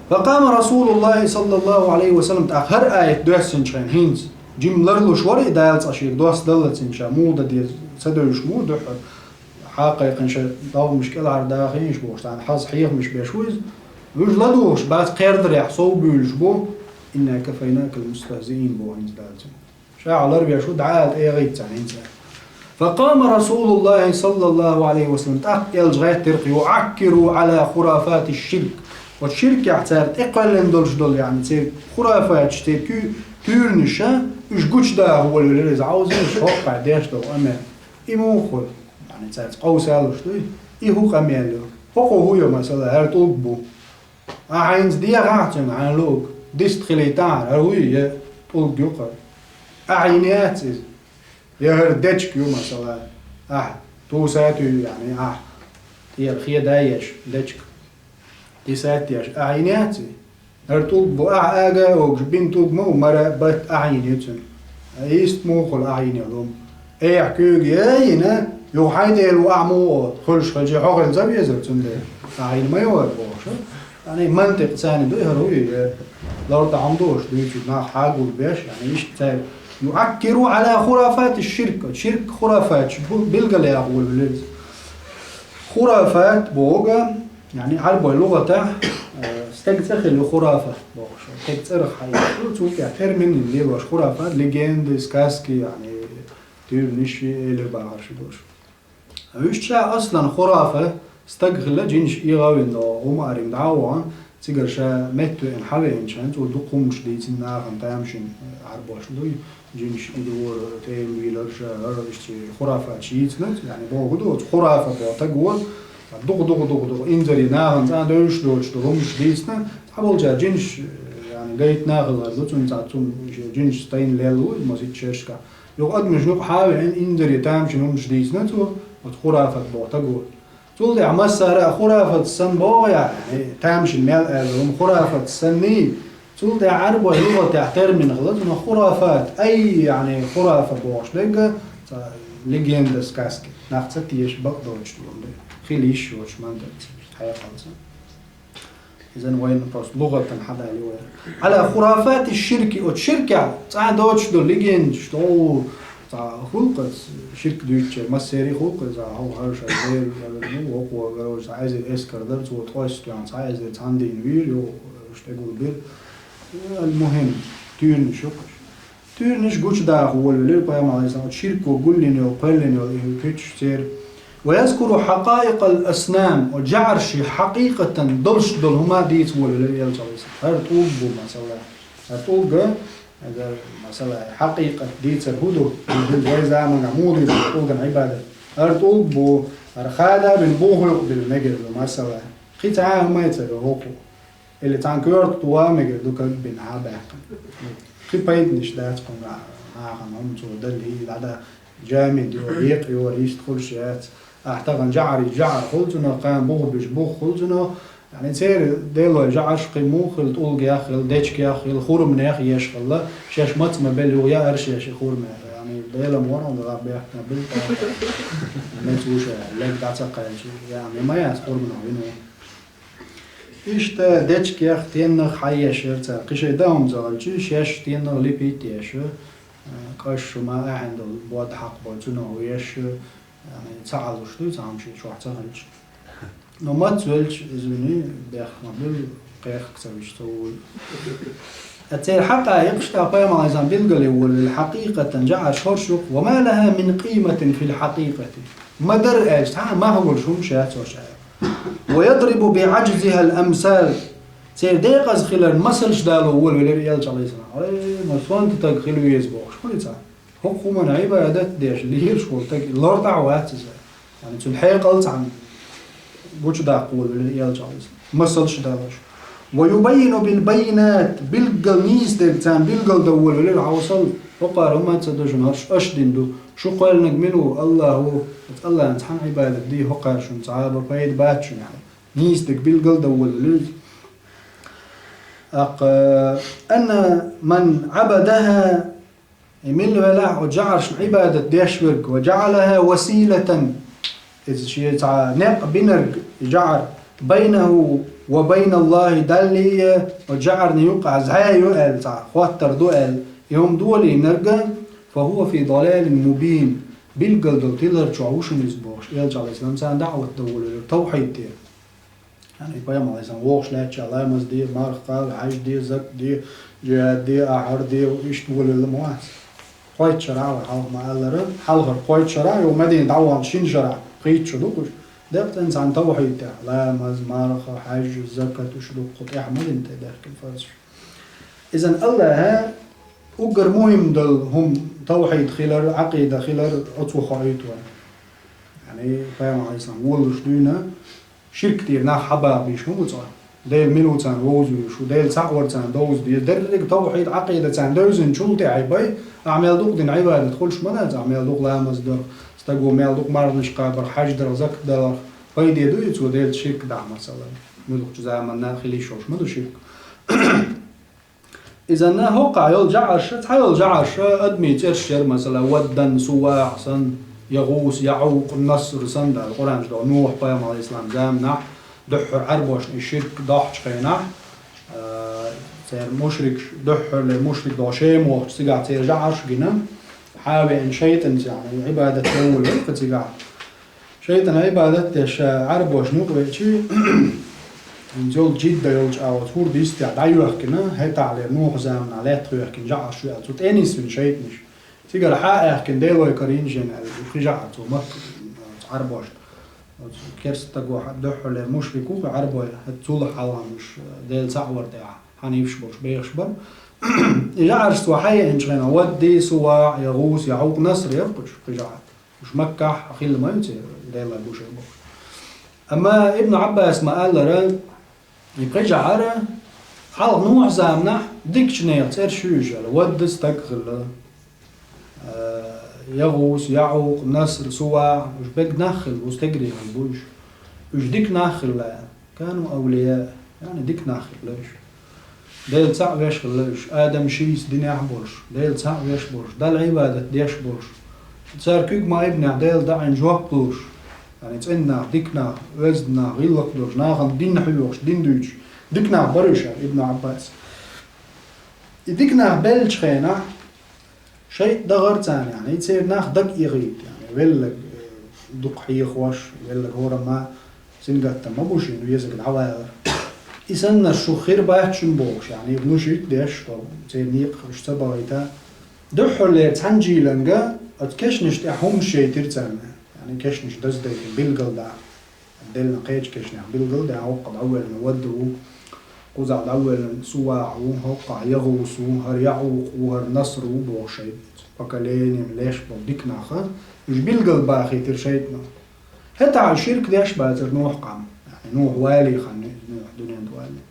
«فقام رسول الله صلى الله عليه وسلم». ТӀаккха хӀара аят доьссинчу хенахь хӀинца, жимма ларлуш вара и Дала цкъа шега доссадаллалц ша муха дан деза, ца девзаш муха ду хьо, хьакхайкхина шайн догӀмаш кӀелхьардахийша бохуш, царна хьалха хьехамаш беш ву иза. Уьш ладугӀуш бац, кхердарехь сов буьйлуш бу: «إنا كفيناك المستهزئين», – боху хӀинца Дала цуьнга. Ша хьо ларвеш ву, дӀаала тӀе эгӀийта царна хӀинца. «فقام رسول الله صلى الله عليه وسلم», тӀаккха элча гӀеттира-кх: «يعكر على خرافات الشرك». Оцу ширкехь цара тӀекхоьллина долуш долу, яъни, церан хурафаташ, церан куь-, туьйранаша, уьш гучудаха волавелира иза, Ӏовзанаш хӀокхахь деш долу къамел. И муха хуьлу? Яъни, цаьрца къовса луш дуй? И хӀун къамел ю? ХӀокхо хӀун ю, масала, хӀара тӀулг бу? Ахьа хӀинца дехахь цуьнга хьайн луург, дист хилийтахьара, хӀара хӀун ю, я тӀулг ю-кх хӀара? Ахьа йина яц иза? Я хӀара дечка ю, масала, ахьа туса а туьй, яъни, ахьа тӀера хеда а еш, дечка тиса а теш, ахьа йина яц иза? ХӀара тӀулг бу, ахьа ага а огуш, бина тӀулг ма ву, мара, батт ахьа йина ю цуьнан. Иштта муха хуьлу ахьа йина йолу хӀума? Эхь, куьйга я йина, юха хьайн дела ву ахьа муха олу, хуьлуш хилча, хьо хилла ца везара цундела? Ахьа йина ма ю хӀара бохуш. Яъни, мантикъ царна дуй хӀара, хӀун ю, я лар тӀе хьуна ду аша дуьйцург, нах хьагул беш, яъни, иштта цаьрга. «يعكر على خرافات الشرك». Ширк, хурафаташ бу-, билгалъяха волавелира иза. Хурафат боху, яъни, Ӏарбойн лугӀатахь, э, стеган цӀе хилла ю хурафат бохуш. Стеган цӀерах хьаийцаш ду, цул тӀаьхьа термин лелош хурафат, легенды, сказки, яъни, туьйранаш, элира бахарш долуш. Уьш ша аслан хурафа, стаг хилла, жинаш эгӀавина догӀу, хӀума арина дӀа а вахана, цигара ша метта веана, хьавеанча, хӀинца цо дукха хӀуманаш дийцина нахана, тамашийна Ӏарбош дуй, жинаш и дора, тӀе а вийлар ша, хӀара иштта хурафаташ йийцина, яъни, боху ду оцу хурафа боху стаг ву, дукха, дукха, дукха, дукха инзаре нахана цӀа девзаш доцуш долу хӀуманаш дийцина, цхьаболчара жинаш, яъни, гайтина а хилар ду, цунна цхьа цунна жинаш тайна лелла ву, масийтта шерашкахь. Юха адамашна юкъа хьа а веана, инзаре тамашийна хӀуманаш дийцина цо, оцу хурафат боху стаг ву. Цул тӀаьхьа массара а хурафат санна боху, яъни, тамашийна мел аьлла хӀума хурафат санний, цул тӀаьхьа Ӏарбойн лугӀатехь термин хилла цунах хурафат, ай, яъни, хурафа бохуш дерг, цхьа легенда, сказки, нах ца теша, бакъ доцуш долу хӀума ду, хила йиш йоцуш мантикъ, хьекъалца. Иза вайна просто лугӀатан хьадалийна вай. «على خرافات الشرك», оцу ширкехь цӀа доцуш долу легендаш, о, Цхьа хӀулкъаца ширк дуьйцучеран массеран хӀулкъаца хьо хьарша Дела, ну, вокхо, короче, цхьа эзар эскар дара, цо ткъоь сто, цхьа эзар цхьана дийнахь вийра, юха уьш тӀегулбира. Аль-Мухим, туьйранаш ю-кх уьш. Туьйранаш гучудаха волавелира Пайхамар, Ӏалайхи ссалам, ширко гулйина йолу, кхоьллина йолу и куьйгаш церан. ويذكر حقائق الأصنام, оцу жаӀаршна хьакъикъатан долуш долу хӀума дийца волавелира Элча, Ӏалайхи ссалам. ХӀара тӀулг бу, масала. ХӀара тӀулг, масала, хьакъикъат дийцар хӀун ду? Хила вай заманахь муха дийцар тӀулган Ӏибадат? ХӀара тӀулг бу, хӀара хада бина буха юкъабилла мегар ду, масала. Кхин цхьа а хӀума яцара хӀокхо. Или цхьана коьрта тӀе мегар ду, каг бина хьабаьккхина. Кхин пайданаш дац кхунна, нахана хӀума цо дали, дӀадан жамид йора, екъа йора, иштта хуьлуш яц. Ахьа тахана жаӀар, жаӀар хуьлу цунах, кхана буха буьжу, буха хуьлу цунах. Яъни церан делой жаӀарш кхин муха хилла, тӀулгех хилла, дечигех хилла, хурманех еш хилла, шаьш маца ма белла юха яа шаьш и хурма. Яъни Делан вон а дагӀа бехк ма билла, меца вуша, лерг дӀа ца кхаьчча, яъни ма яц хурманах вино. Иштта дечигех, теннах хьаеш яра цара. Кхин шайн дан хӀума ца хилча, шаьш теннах лепить еш, кӀаш хӀума, ахьа долу бод хьакхабой, цунах еш, яъни ца Ӏалуш дуй, цхьа хӀума шен чохь ца хилча. Но маца велча, извини, бехк ма билла, кхехка ца виш ца вуй. Ткъа церан хьакъа йикхаш тӀаккха Пайхамар, Ӏалайхи ссалам, билгал волавелла, хьакъикъатан жаӀарш хӀорш ю-кх, وما لها من قيمة في الحقيقة. Ма дара аьлча, цхьа а мах волуш хӀумнаш яц хӀорш аьлла. ويضرب بعجزها الأمثال. Церан декъаза хиларна масалш дало волавелира Элча, Ӏалайхи ссалам. Ай, ма сонта стаг хила веза бохуш, хуьлий цхьа? ХӀокху хӀуманна Ӏибадат деш лелаш волу стаг лартӀахь вац иза. Яъни цуьнан хьекъал цхьаьна гучудаккха волавелира Элча, Ӏалайхи ссалам. Масалш а далош. ويبين بالبينات, билггал нийса дерг царна билгал дан волавелира, хьовсал, хӀокхара хӀума ца дожуьйтуш, хӀорш аша дина ду. Шу кхоьллинарг мила ву? АллахӀ ву. Оцу АллахӀана цхьанна Ӏибадат де, хӀокхара шуна цхьа а пайда бац шуна аьлла. Нийса дерг билгал дан волавелира иза. ТӀаккха, أن من عبدها, и милла велахь оцу жаӀаршна Ӏибадат деш верг, وجعلها وسيلة, иза шен цхьа некъ бинарг, и жаӀар, بينه وبين الله, Даллий оцу жаӀарна юкъахь зӀе ю аьлла, цхьа хоттар ду аьлла, и хӀума долийнарг, فهو في ضلال مبين, билггал долу тилар чохь ву шуна иза бохуш, Элча, Ӏалайхи ссалам, царна даӀват дан волавелира тавхьид тӀера. Яъни Пайхамар, Ӏалайхи ссалам, вогӀуш лаьттачохь ламаз де, марха кхалла, хьаьж де, закат де, жихӀад де, ахьар де, иштта волавелла ма вац. Кхойтта шарахь вай хьалха ма-аллара, хьалхара кхойтта шарахь, юха Мадина дӀаваханчу шина шарахь кхийтта шу ду-кх уьш. Деккъа цӀена цхьана тавхьид тӀехь, ламаз, марха, хьаьж, закат, уьш ду-кх кху тӀехь Мадина тӀе даьхкина фарзаш. Иза АллахӀа уггар мухӀим долу хӀума тавхьид хилар, Ӏакъида хилар оцо хоуьйту вайна. Яъни Пайхамар, Ӏалайхи ссалам, волалуш дуьйна, ширк тӀера нах хьабаха бийш хӀун бу цкъа? Дела мила ву царна вовза вуьйш ву, Дела цхьаъ вар царна довза деза. Дерриг а тавхьид, Ӏакъида царна девзинчул тӀаьхьа бай, ахьа мел дукха дина Ӏибадат хуьлуш ма дац, ахьа мел дукха ламаз дарх, стаго мел дукха марханаш кхабарх, хьаьж дарх, закат даларх, пайде дуй цо Делаца ширк дахь, масала? Муьлххачу заманна а хила йиш йолуш ма ду ширк. Иза хӀокхахь йолу жаӀарш, цхьайолу жаӀарш, адамийн цӀераш яра, масала, Ваддан, СуваӀ санна, ЯгӀус, ЯӀукъ, Наср санна, Дала Къуръан чу доху Нухь-пайхамар, Ӏалайхиссалам, заманахь, дуьххьара Ӏарбошна и ширк дохьучу хенахь, а, церан мушрикаш, дуьххьарлера мушрик доху Шема вохучу цигахь церан жаӀарш гина, хьан а веана шайтӀанца, яъни, Ӏибадат дан волавелла кху цигахь. ШайтӀана Ӏибадат деш, Ӏарбошна юкъа веачи, хӀинца йолчу Жидда йолчу агӀор хӀорда йистехь дӀайоьхкина, хӀетахьлера Нухь-заманахь лаьттах йоьхкина жаӀарш ю аьлла, цу тӀе нисвина шайтӀанаш. Цигара хьа а аьхкина, Делой карийна шена аьлла, кхин жаӀар цо Макка, Ӏарбошна. Оцу керста стаго хьа-, дуьххьарлера мушрик ву кху Ӏарбой, хӀета цул хьалха уьш, Дела цхьаъ вар тӀехь, хьанифаш болуш бехаш бара. И жаӀарш цо хьаеанчу хенахь, Вадди, СуваӀ, ЯгӀус, ЯӀукъ, Наср яра кхуьш, кхин жаӀар. Уьш Маккахь хилла ма ю церан Делан гушар бохуш. Амма Ибн Ӏаббаса ма-аллара, и кхин жаӀар, хьалха Нухь-заманахь дикачу нехан цӀераш ю уьш аьлла, Вадда стаг хилла, а, ЯгӀус, ЯӀукъ, Наср, СуваӀ, уьш берриг нах хилла бу, стегарий хилла бу уьш. Уьш дика нах хилла аьлла. Кану авлия, яъни дика нах хилла уьш. Дела цхьаъ веш хилла уьш, Адам шийца динехь а болуш, Дела цхьаъ веш болуш, Далла Ӏибадат деш болуш. Цара куьг ма-айбинехь Дела даьӀна жоп луш, яъни цӀена нах, дика нах, оьзда нах, гӀиллакх долуш, нахана дин хьоьхуш, дин дуьйцуш, дика нах бара уьш аьлла Ибн Ӏаббаса. И дика нах беллачу хенахь, ШайтӀа дагӀар царна, яӀни, церан нах дага эгӀийта, яӀни, веллаг, э, дукха хьехош, веллаг хӀорамма сингаттам ма бу шийна везаг дӀавалар. И саннар шух хир бац шун бохуш, яӀни, внушить деш, церан некъаш ца бахийта. Дуьххьарлера цхьана жийланга оцу кешнаш тӀехь хӀумаш яйтира царна, яӀни, кешнаш даздайтина билггал дӀа. Деллина кхечу кешнех билггал а даьхьна, хӀокху дӀавоьллина Вадда ву, кхузахь дӀавоьллина СуваӀа ву, хӀокхахь ЯгӀус ву, хӀара ЯӀукъ ву, хӀара Наср ву боху шайтӀа. Поколением леш болу дика нах, уьш билггал бахийтира шайтӀано. ХӀетахь уьш ширк деш бацара Нухь къам, яӀни Нухь валий хан, Нухь дуьнен тӀе валий.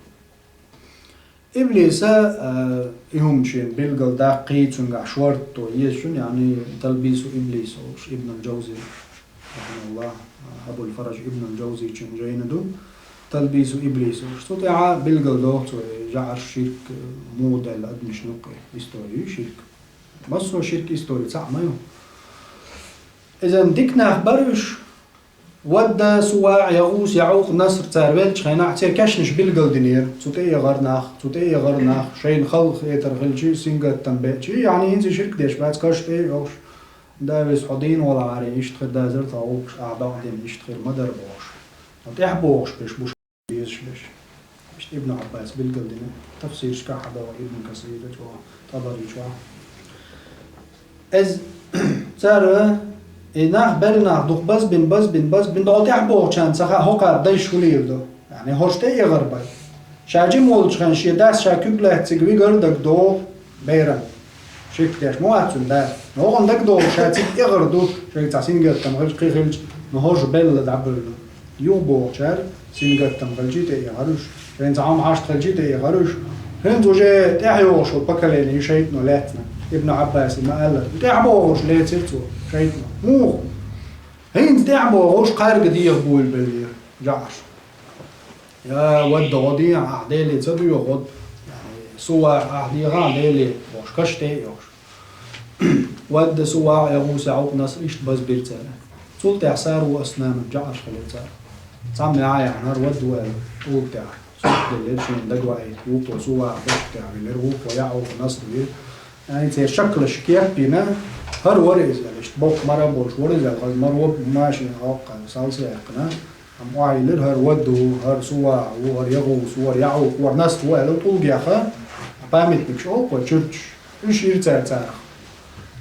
Иблиса, а, и хӀума шена билггал даккхий, цуьнгахь шортто еза шуна, яӀни Талбису Иблис олуш, Ибнул Джавзи, рахьимахуллах, Абул Фараж Ибнул Джавзичун жайна ду, Талбису Иблис олуш. Цу тӀехь билггал доху цо, и жаӀарш ширк, муха даьлла адамашна юккъе, истори ю ширк. Массо а ширк истори цхьаъ ма ю. Иза дика нах бара уьш, Вадда, СуваӀа, ЯгӀус, ЯӀукъ, Наср цара веллачу хенахь церан кешнаш билггал динера, цу тӀе эгӀара нах, цу тӀе эгӀара нах, шайна халха хетар хилчий, сингаттам беачий, яӀни хӀинца ширк деш бац, каш тӀе а йохуш, да веза хьо дийна валахьара, иштта хир дазар тхо гӀуллакхаш, ахь докъ дина, иштта хир ма дара бохуш. Ткъа тӀаьхьа бохуш берш бу безаш берш. Иштта Ибн Ӏаббас билггал дина, тафсирашкахь а догӀу, Ибн Касира чохь, ТӀабари чохь. Иза цара, и нах, белла нах дукха базбина, базбина, базбина, догӀу тӀаьхьа бохучарна ца хаьа, хӀокхара дайша хӀун лийр ду. ЯӀни хӀорш тӀе а эгӀар бай. Ша жима волчу хенахь шен дас ша куьг лаьцна цига вигар дагадогӀу беран. Ширк деш ма вац цуьнан да. Но хӀокхунна дагадогӀу ша цига эгӀар ду, шайга цхьа сингаттам хилча, кхин хилча, но хӀорш белла дӀабевлла. Юха бохучара сингаттам хилчий тӀе эгӀар уьш, шайна цхьа хӀума хьашт хилчий тӀе эгӀар уьш. ХӀинца уже тӀаьхьа йогӀуш йолу поколение ю шайтӀано лаьцна. Ибн Ӏаббаса ма-аллара, тӀаьхьа бохуш лецира цо шайтӀано. Муха? ХӀинца тӀаьхьа бохуш кхаьрга дегӀан буьйлабеллера жаӀарш. Я Вадда, хьо дехьа, ахь Деле ца доьху, хӀотта, яӀни, СуваӀа, ахь дехьа Деле бохуш, каш тӀе а йохуш. Вадда, СуваӀа, ЯгӀус, ЯӀукъ, Наср иштта базбира цара. Цул тӀаьхьа сару аснаман, жаӀарш хилира цара. Цхьамма яхьа яхьанара Вадда ву аьлла, тӀулга тӀехь сутделлера шена дагаваийта, вукхо СуваӀа башка тӀехь вилира, вукхо ЯӀукъ, Наср вира. Ай, церан шаклаш кеп йина, хӀара вара иза аьлла, иштта боккха мара а болуш вара иза аьлла, хаза мара вара машина хьокху, салса яьккхина. Амма охьайиллира хӀара Вадда ву, хӀара СуваӀа ву, хӀара ЯгӀус ву, хӀара ЯӀукъ ву, хӀара Наср ву аьлла, тӀулгех памятникаш олу кхо чуьрчаш. Уьш йира цара царах.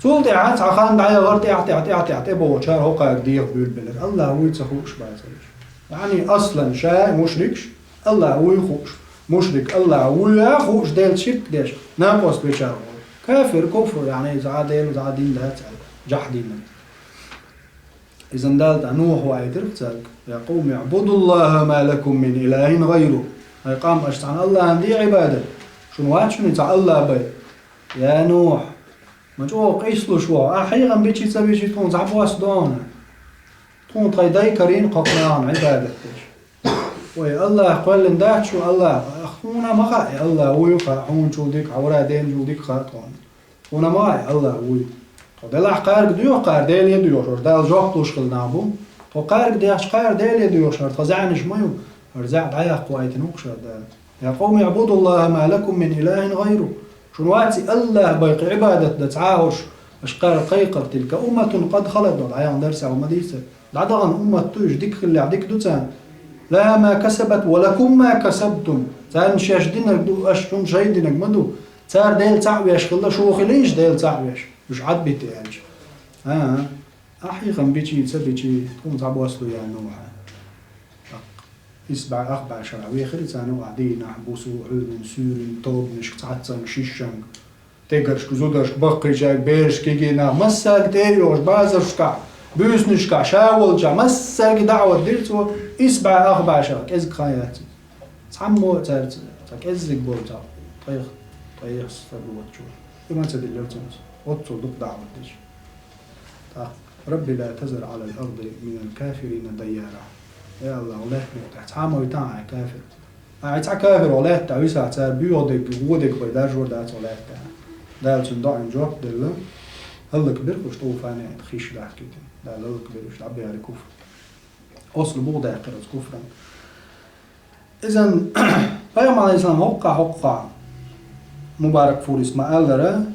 Цул тӀаьхьа цхьа хан дӀаяхара, тӀаьхьа, тӀаьхьа, тӀаьхьа, тӀаьхьа тӀебогӀучара хӀокхаьрга дегӀан буьйлабелира. АллахӀ вуй ца хууш бацара уьш. ЯӀни, аслан, ша а мушрикаш, АллахӀ вуй хууш. Мушрик АллахӀ вуй а хууш, Делан ширк деш, накъост вечар ву. Кафир, куфр, яӀни, иза а Дела, иза а дин дац аьлла, жахь дин. Иза Дала тӀе Нухь ваийтира цаьрга: «Я къавми, аӀбудуллахӀа ма лакум мин илахӀин гӀайру». ХӀай къам, аша цхьана АллахӀана де Ӏибадат. Шуна вац шуна цхьа АллахӀ бай. Я Нухь, ма чӀогӀа къийсалуш ву хьо, ахь хьехам бичий ца бичий, тхуна цхьа бос до хьуна. Тхуна тхайн дай карийна кхокху нахана Ӏибадат деш. Вай, АллахӀ кхоьллина дац шу, АллахӀ, хьуна ма хаьа, АллахӀ вуй хаьа, хьуна чул дика, хьан вара ден чул дика хаьа тхуна. Хьуна ма хаьа, АллахӀ вуй. Тхо делахь кхаьрга доьху, кхара Деле доьхуш, хӀара Далла жоп луш хилла нах бу. Тхо кхаьрга дехча, кхара Деле доьхуш, хӀара тхан заьӀнаш ма ю, хӀара заьӀ дӀаяккха вайтина ву-кх шара Дала. «Я къавми, аӀбудуллахӀа ма лакум мин илахӀин гӀайру». Шуна ваций АллахӀ бай кхин Ӏибадат дан цхьа а хӀорш, аша кхара кхайкхар: «Тилка умматун къад халат», дӀаяханчу дарсехь ма дийцира. ДӀадахана уммат ду, уьш дика хиллехь дика ду царна. «ЛахӀа ма касабат ва лакум ма касабтум». Царна шаьш динарг ду, аша шуна шайн динарг ма ду. Цара Дела цхьаъ веш хилла, шу хилийша Дела цхьаъ веш. Уьш Ӏад битта аьлча. А-а. Ахь хьехам бичий, ца бичий, тхуна цхьа бос ду, я Нухь. ТӀаккха исс бӀе ах бӀе шарахь вехира царна юкъахь дийнахь, бусул, Ӏуьйранна, суьйранна, тобанашка, цхьаццанга, шишшанга, тегаршка, зударшка, баккхийчаьрга, берашка, кегий нах, массаьрга тӀе а йохуш, базаршкахь, буьйсанашкахь, ша волчохь, массаьрга даӀват дира цо, исс бӀе ах бӀе шарахь, кӀезиг хан яц иза. Цхьаммо а цаьрца, цхьа кӀеззиг болу цхьа ткъех, ткъех стаг воцучо. И ма ца диллира цуьнца. Оццул дукха даӀват дича. ТӀаккха: «Рабби ла тазар Ӏалал арди минал кафирина дайяра». Я АллахӀ, лаьттан тӀехь цхьа а ма витахь ахь кафир. Ахь цхьа кафир ву лаьтта тӀехь висахь, цара боьха дерг, вон дерг бай даржор дац хьо лаьтта тӀехь. Дала цуьнан доӀанна жоп делла, хӀаллакбира уьш тӀуфане, хиш дахкийтина. Дала хӀаллакбира уьш, дӀабаьхьира куфр. Оццул бухахь даьккхира оцу куфран. Иза Пайхамар, Ӏалайхиссалам, хӀокхахь, хӀокхахь Мубаракфурис ма-аллара,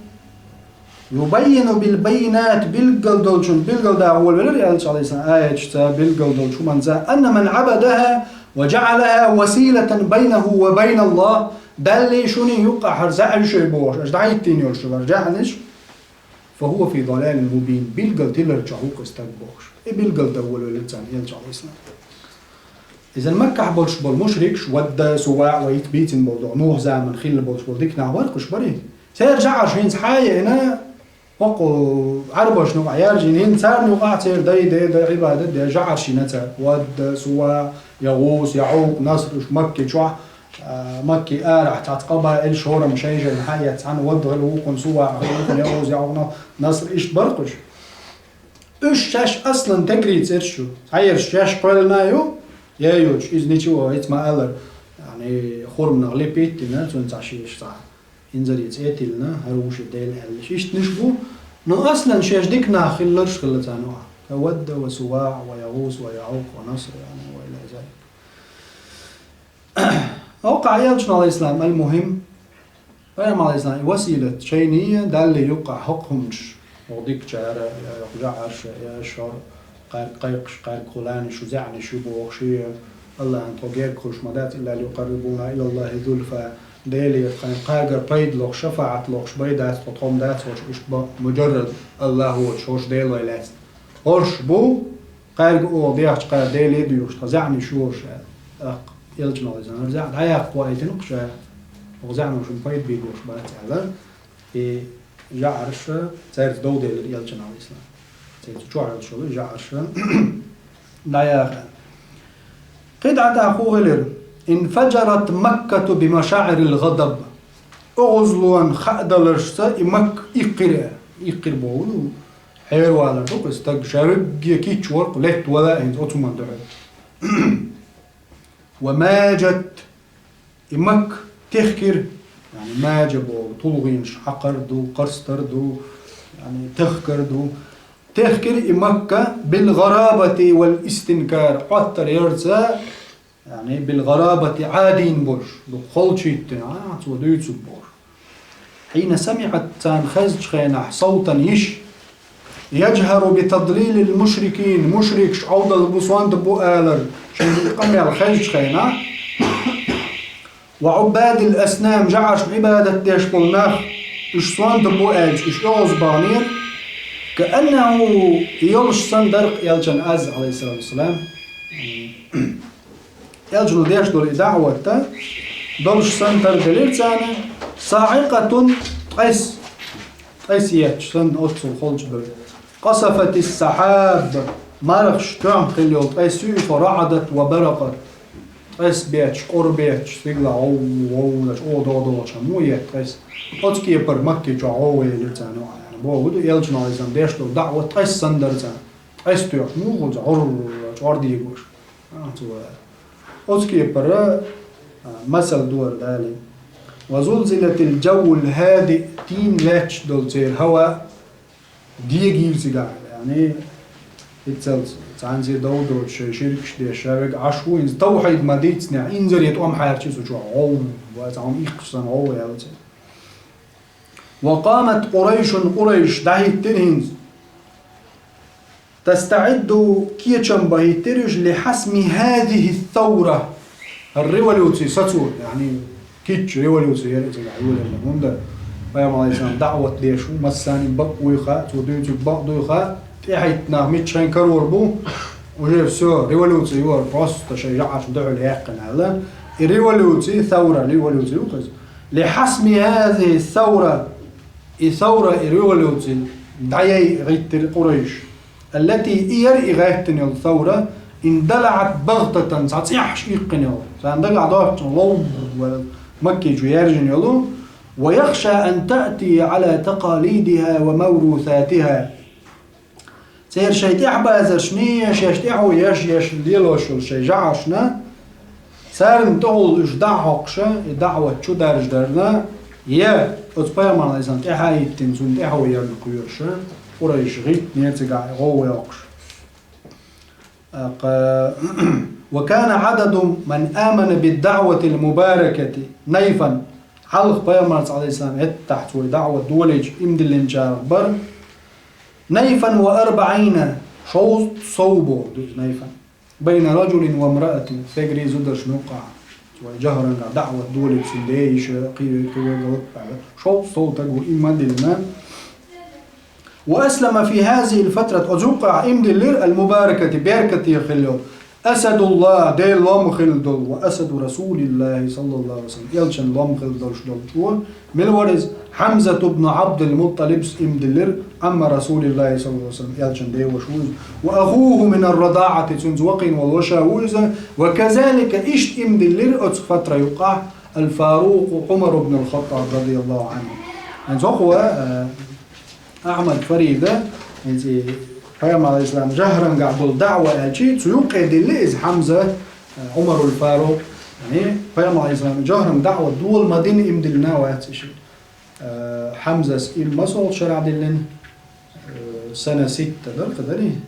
يبين بالبينات, билггал долчун, билггал дагӀа волавелира аьлча, алейхиссалам, аяташца, билггал долчу хӀуманца, أن من عبدها وجعلها وسيلة بينه وبين الله, Даллий шуний юккъахьара заьӀа шуй бохуш, аша дӀахӀиттийна йолуш вара жаьӀнаш, فهو في ضلال مبين, билггал тилар чохь ву-кх и стаг бохуш. И билггал дан волавелира царна аьлча, алейхиссалам. Иза Маккахь болуш болу мушрикаш, Вадда, Суваъ ва итт бийцина болу догӀу, Нухь заман хилла болуш болу дика нах вара-кх уьш барий? Церан жаӀарш хӀинца хьа а еана, хӀокху Ӏарбашна юкъахь яржийна, хӀинца царна юкъахь церан дай, деда, Ӏибадат деш жаӀарш йина цара. Вадда, Суваъ, ЯгӀус, ЯгӀукъ, Наср, уьш Макки чохь, а, Макки арахь цхьацца къабаил шорам шайн-шайна хьа а эцна, цхьана Вадда хилла, вукхунна Суваъ хилла, вукхунна ЯгӀус, ЯгӀукъ, Наср, иштта бара-кх уьш. Уьш шаьш аслан тегрийца шу. Цхьаерш шаьш кхоьллина ю, я йоцуш, иза ничего, хӀинца ма-аллара, яъни, хурманах лепить дина, цуьнан цхьа шеш цхьа инзаре цӀе тиллина, хӀара ву шен дела аьлла. Иштанаш бу, но аслан шаьш дика нах хилларш хилла царна юкъахь. Ка Вадда ва Суваъ ва ЯгӀус ва ЯгӀукъ ва Наср, яъни, ва иля залик. Оха аьллачу, алейхиссалам, аль-мухим, пайхамар, алейхиссалам, и василат шайна а, Далла юккъахь хӀокху хӀуманаш, хӀокху дикачара, я хӀокху жаӀарша, я шор, кхаьрга кхайкхаш, кхаьрга хуьлуш, шу заьӀнаш ю бохуш, и Аллахьан тхо герга хуьлуш ма дац, илла юкъаррибуна илаллахи зульфа, Делера тхайн кхагар пайда лохуш, шафаӀат лохуш, бай дац тхо, тхо-м дац хӀорш, иштта бан муджаррад Аллахь воцуш, хӀорш Дела вай лаьцна. ХӀорш бу, кхаьрга оха дехча кхара Деле а дуьйхуш, тхан заьӀнаш ю хӀорш аьлла. ТӀаккха элчано иза хӀара заьӀ дӀаяккха ваийтина кху ша, оха заьӀнаш шун пайда бийр болуш бац аьлла. И жаӀарша цаьрца дов делира элчано, алейхиссалам. Цаьрца чохь йолуш йолу жаӀарша дӀаяха. КхидӀа тӀаккха хӀун хилира? انفجرت مكة بمشاعر الغضب. ОгӀазлонан хаадаларшца и Макка иккхира, иккхира боху, хьеравалар ду-кх и стаг, ша вегге кийча вара-кх, летта вала а хӀинца оцу хӀуманна дуьхьал. وماجت, и Макка техкира, яъни, маджа боху, тулгӀенаш хьакхар ду, кхарстар ду, яъни, тахкар ду. Техкира и Макка بالغرابة والاستنكار, Ӏоттар ярца, яъни, بالغرابة, Ӏадийна болуш, дукха холчу хӀиттина, а, цо дуьйцург бохуш. حين سمعت, царна хезначу хенахь, صوتا, йиш, يجهر بتضليل المشركين, мушрикаш Ӏовдал бу, сонта бу алар, шайна и къамел хезначу хенахь, وعباد الأصنام, жаӀаршна Ӏибадат деш болу нах, уьш сонта бу аьлча, уьш оьгӀаз баханера, كأنه, и йолуш санна дара-кх элчан аз, алейхиссалату вассалам. Элчано деш долу и даӀват долуш санна тарделира царна, صاعقة, ткъес, ткъес етташ санна оццул холчу бевлла. قصفت السحاب, мархаш тоьхна хилла йолу ткъес ю и, فرعدت وبرقت. Ткъес бетташ, къура бетташ, стигала гӀов, гӀов деш, о, догӀу догӀучу хӀума ю ткъес. Оцу кепара Макки чохь гӀовгӀа елира царна, яъни, боху ду, элчано, алейхиссалам, деш долу даӀват ткъес санна дара царна. Ткъес тоьхна муха хуьлу, гӀур, чӀор дийгош. А, цо аьлла. Оцу кепара, а, масал дора Дала. وزلزلت الجو الهادئ, тийна лаьтташ долу церан хӀаваъ дегийра цигахь, яъни, хӀинццалц цхьаьнцций дов доцуш, шайн ширкаш деш, ша вега Ӏаш ву, хӀинца тавхьид ма дийцинехь, инзаре тӀом хьаьрчи цу чохь, гӀов, ва цхьа хӀума иккхаш санна гӀов аьлла церан. وقامت قريش, Къурайш дӀахӀиттира хӀинца. تستعد, кечам бан хӀиттира уьш, لحسم هذه الثورة, хӀара революци сацо, яъни, кийча революци яра иза, йолаелла. ХӀунда пайхамар, алейхиссалам, даӀват деш ву, массарна бакъ вуй хаьа, цо дуьйцург бакъ дуй хаьа, тӀехӀитта нах миччахьа карор бу, уже всё, революци юьйр, просто шайн жаӀаршна дуьхьал яьккхина аьлла. И революци, ثورة, революци ю-кх иза. لحسم هذه الثورة, и савра, и революци дӀаяйа гӀиттира Къурайш. التي, и яра и гӀеттина йолу савра, اندلعت بغتة, цхьа цӀехьаш иккхина йолу. Царна дагахь доцучу лов, Макки чу яьржина йолу. ويخشى أن تأتي على تقاليدها وموروثاتها. Церан шайн тӀаьхьабазаршна, шаьш тӀаьхьо еш, еш лелош йолу шайн жаӀаршна, царна тӀехула уьш дӀа а хьокхуша, и даӀват чу даржадарна, я оцу пайхамарна, алейхиссалам, тӀаьхьа а хӀиттина, цунна тӀаьхьо ярна кхоьруша, Къурайш гӀиттинера цигахь гӀовгӀа йоккхуш. ТӀаккха, وكان عدد من آمن بالدعوة المباركة نيفا, Хьалха пайхамарца, алейхиссалам, хӀеттахь цо даӀват долийча, иман диллинчарах бара. نيفا وأربعين, шовзткъа сов боху ду иза, نيفا. بين رجل وامرأة, стегарий зударшна юкъахь. Цо жахӀранга даӀват долийча, цуьнан ден йиша, кхин, кхин, шовзткъа сов стаг ву иман диллина. وأسلم في هذه الفترة, оцу юккъехь иман диллира, المباركة, беркате хилла йолу, أسد الله, Делан лом хилла долу, وأسد رسول الله صلى الله عليه وسلم, элчан лом хилла долуш долчо. Мила вара иза? حمزة بن عبد المطلب иман диллира, عم رسول الله صلى الله عليه وسلم, элчан ден ваша ву иза. وأخوه من الرضاعة, цуьнца вакхийна волу ваша ву иза. وكذلك, иштта иман диллира оцу фатра юккъахь, الفاروق عمر بن الخطاب رضي الله عنه. ХӀинца хӀокхо, э, Ахьмад Фарида, хӀинца и пайхамар, алейхиссалам, жахӀрангахь долу даӀва аьлча, цу юккъе дилли иза Хьамза, Ӏумарул Фарукъ, яъни пайхамар, алейхиссалам, жахӀранга даӀва дола ма дина, иман диллина а вац и шиъ. Э, Хьамзас иман масолгӀачу шарахь диллина, э, сана ситта дара, кхин дарий?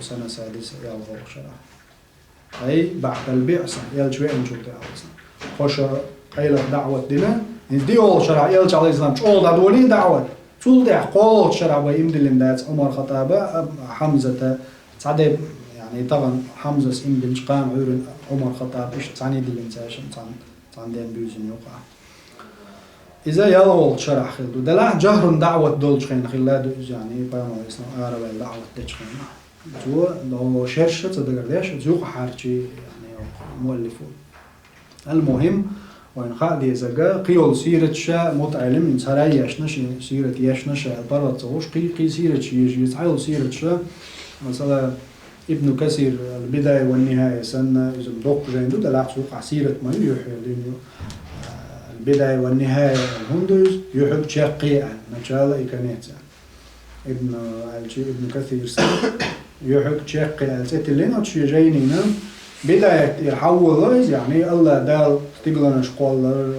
Сана садиса, ялхолгӀа шарахь. Ай, баъдал биъса, элча веанчул тӀаьхьа. Кхо шо къайлаха даӀват дина. ХӀинца диъолгӀа шарахь элча, алейхиссалам, чӀогӀа дӀадолийна даӀват. Цул тӀаьхьа кхоалгӀачу шарахь бен иман диллина дац Ӏумар Хаттаба, а, Хьамзата, цхьа де, яъни тахана Хьамзас иман диллинчу кхана Ӏуьйрина Ӏумар Хаттаба, иштта цхьаьна диллина цаьршинна, цхьаьна, цхьаьна ден буьйсанна юкъахь. Иза ялхолгӀачу шарахь хилла ду. Делахь жахӀрун даӀват долчу хенахь хилла ду иза, яъни пайхамар, алейхиссалам, араваьлла даӀват дечу хенахь. Цо, но шерша ца дагардеш, оцу юкъахь хьарчий, яъни, муаллифо. Ал-мухим, вайна хаа дезарг, кхин йолу сираташ ша мутаӀеллим, хӀинца хӀара ешна, шен сират ешна ша, паргӀат ца хууш, кхин, кхин сираташ еза, еза, цхьа йолу сираташ ша, масала, Ибн Касир, Ал-Бидая ва Нихая санна, иза доккха жайна ду, делахь цу юкъахь сират ма ю, юьхь йолу дин ю. Ал-Бидая ва Нихая хӀунда ду иза? Юьхьиг чеккхе аьлла, начало и конец аьлла. Ибн, аьлча, Ибн Касир сан, юьхьиг чеккхе аьлла цӀе тиллина оцу шен жайнина. Бидаят тӀера хьавола иза, яъни, Алла Дала стигланаш кхоллар,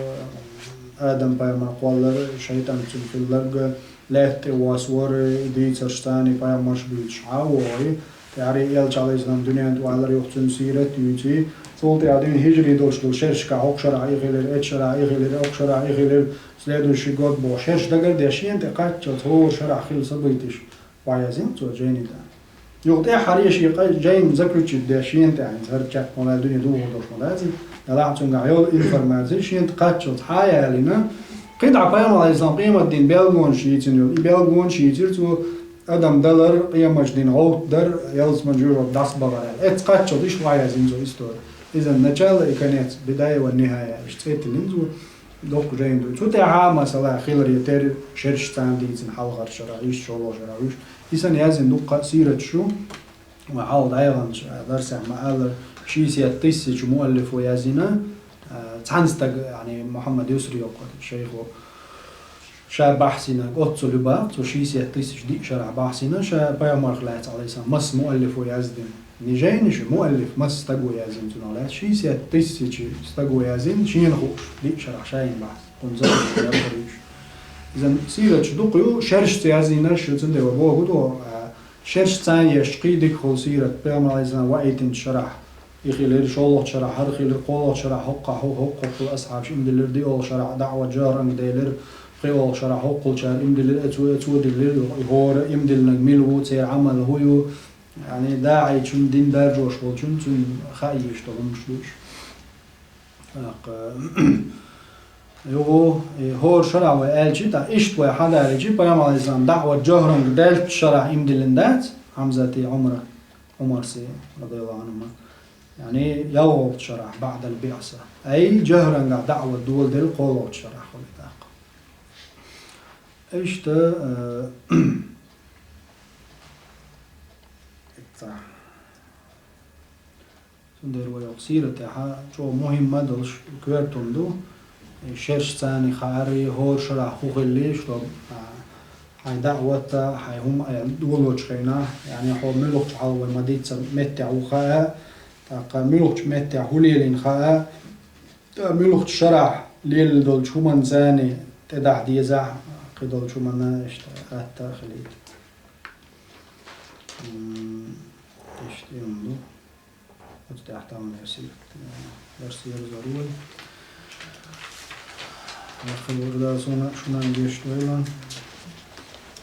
Адам пайхамар кхоллар, шайтӀан цуьнан хилларг, лаьтта тӀе воссавар, и дийцарш царна, и пайхамарш буьйцуш хьавогӀий, тӀаьхьарий элча, алейхиссалам, дуьнен тӀе валар юха цуьнан сират юьйций, цул тӀаьхьа дуьйна хӀижрий долуш долу шершка хӀокху шарахь и хилира, эцу шарахь и хилира, хӀокху шарахь и хилира, следующий год боху шерш дагардеш, шена тӀе кхаччалц хӀора шарахь хилла событиш охьаязйина цо жайни тӀехь. Юха тӀаьххьара шен къа-, жайна заключить деш шена тӀехь, хӀинца хӀара чекх ма ваьлла дуьне духур долуш ма дац иза, делахь цуьнгахь йолу информаци шена тӀе кхаччалц хьаялийна, кхидӀа пайхамар, алейхиссалам, къематдийнан белгонаш йийцина йолу, и белгонаш йийцира цо, Адам далар, къематдийнан гӀовттар, ялсамани жоьжахати дӀасабахар аьлла. Эцу кхаччалц иштта охьаязйина цо истори. Иза начало и конец, бидая ва нихая, иштта цӀе тиллина цо. Доккха жайна ду. Цу тӀехьа, масала, хиларе тера шерш царна дийцина хьалхара шарахь, иштта шолгӀа шарахь, иштта. И санна яздина дуккха а сираташ ю, ма хьалха дӀаяханчу дарсехь ма аллара, шестьдесят тысяч муаллифо яздина, а, цхьана стага, яъни, Мухьаммад Юсри йоккху шайхо, ша бахьсина, оццул ю боху, цо шестьдесят тысяч диъ шарахь бахьсина, ша пайхамарх лаьцна, алейхиссалам, масса муаллифо яздина. Не жайнаш, муаллиф, масса стаго яздина цунах лаьцна, шестьдесят тысяч стаго яздина, шена хууш, диъ шарахь шайна бахьс, кхунца яздина. Иза сираташ дукха ю, шершца яздинарш ю, цундела боху ду, а, шерш царна еш кхин дика хуьлу сират, пайхамар, алейхиссалам, ваийтинчу шарахь и хилира, шолгӀачу шарахь хӀара хилира, кхоалгӀачу шарахь хӀокхахь хӀу-, хӀокху хӀокхул асхьабаш иман диллира, диъолгӀа шарахь даӀват жахӀранга делира, кхоалгӀа шарахь хӀокхулчара иман диллира, оцо, оцо диллира, и хӀора иман диллинарг мила ву, церан Ӏамал хӀун ю, яъни, даӀийчун, дин даржош волчун, цуьнан хаа езаш долу хӀуманаш ду уьш. ТӀаккха, юха, и хӀора шарахь вай аьлчи, тӀаккха иштта вай хьадаьлчи, пайхамар, алейхиссалам, даӀват жахӀранга даьллачу шарахь иман диллина дац, Хьамзати Ӏумара, Ӏумарси, радияллаху Ӏанхума. Яъни, ялхолгӀачу шарахь, баъдал биъса. Ай, жахӀрангахь даӀват доладелла кхоалгӀачу шарахь хуьлу тӀаккха. Иштта, э, ца. Цундела вай оха сиратехьа чӀогӀа мухӀим ма долуш коьрта хӀума ду. И шерш царна хаарий, хӀора шарахь хӀун хилли, шо, а, хьайн даӀват а, хьайн хӀума а долочу хенахь, яъни хьо муьлхачу хьал вай ма-дийццара меттехь ву хаьа, тӀаккха муьлхачу меттехь хӀун лелийна хаьа, тӀаккха муьлхачу шарахь лелла долчу хӀуманна царна тӀедахьа дезахь, кхидолчу хӀуманна иштта атта а хилийта. М, иштта и хӀума ду. Оцу тӀехь таман версия. Версия зор вай. Ахир вурда суна шуна гешт вайлан.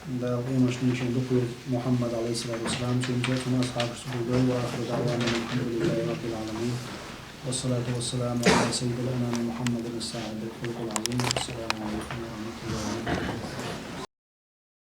Дала къемашничен дукхвилла Мухаммад алейхиссалату вассалам, цунца, цун асхьабашца гулдой. وآخر دعوانا أن الحمد لله رب العالمين. والصلاة والسلام على سيد الأنام محمد الصاحب الخلق العظيم. السلام عليكم ورحمة الله وبركاته.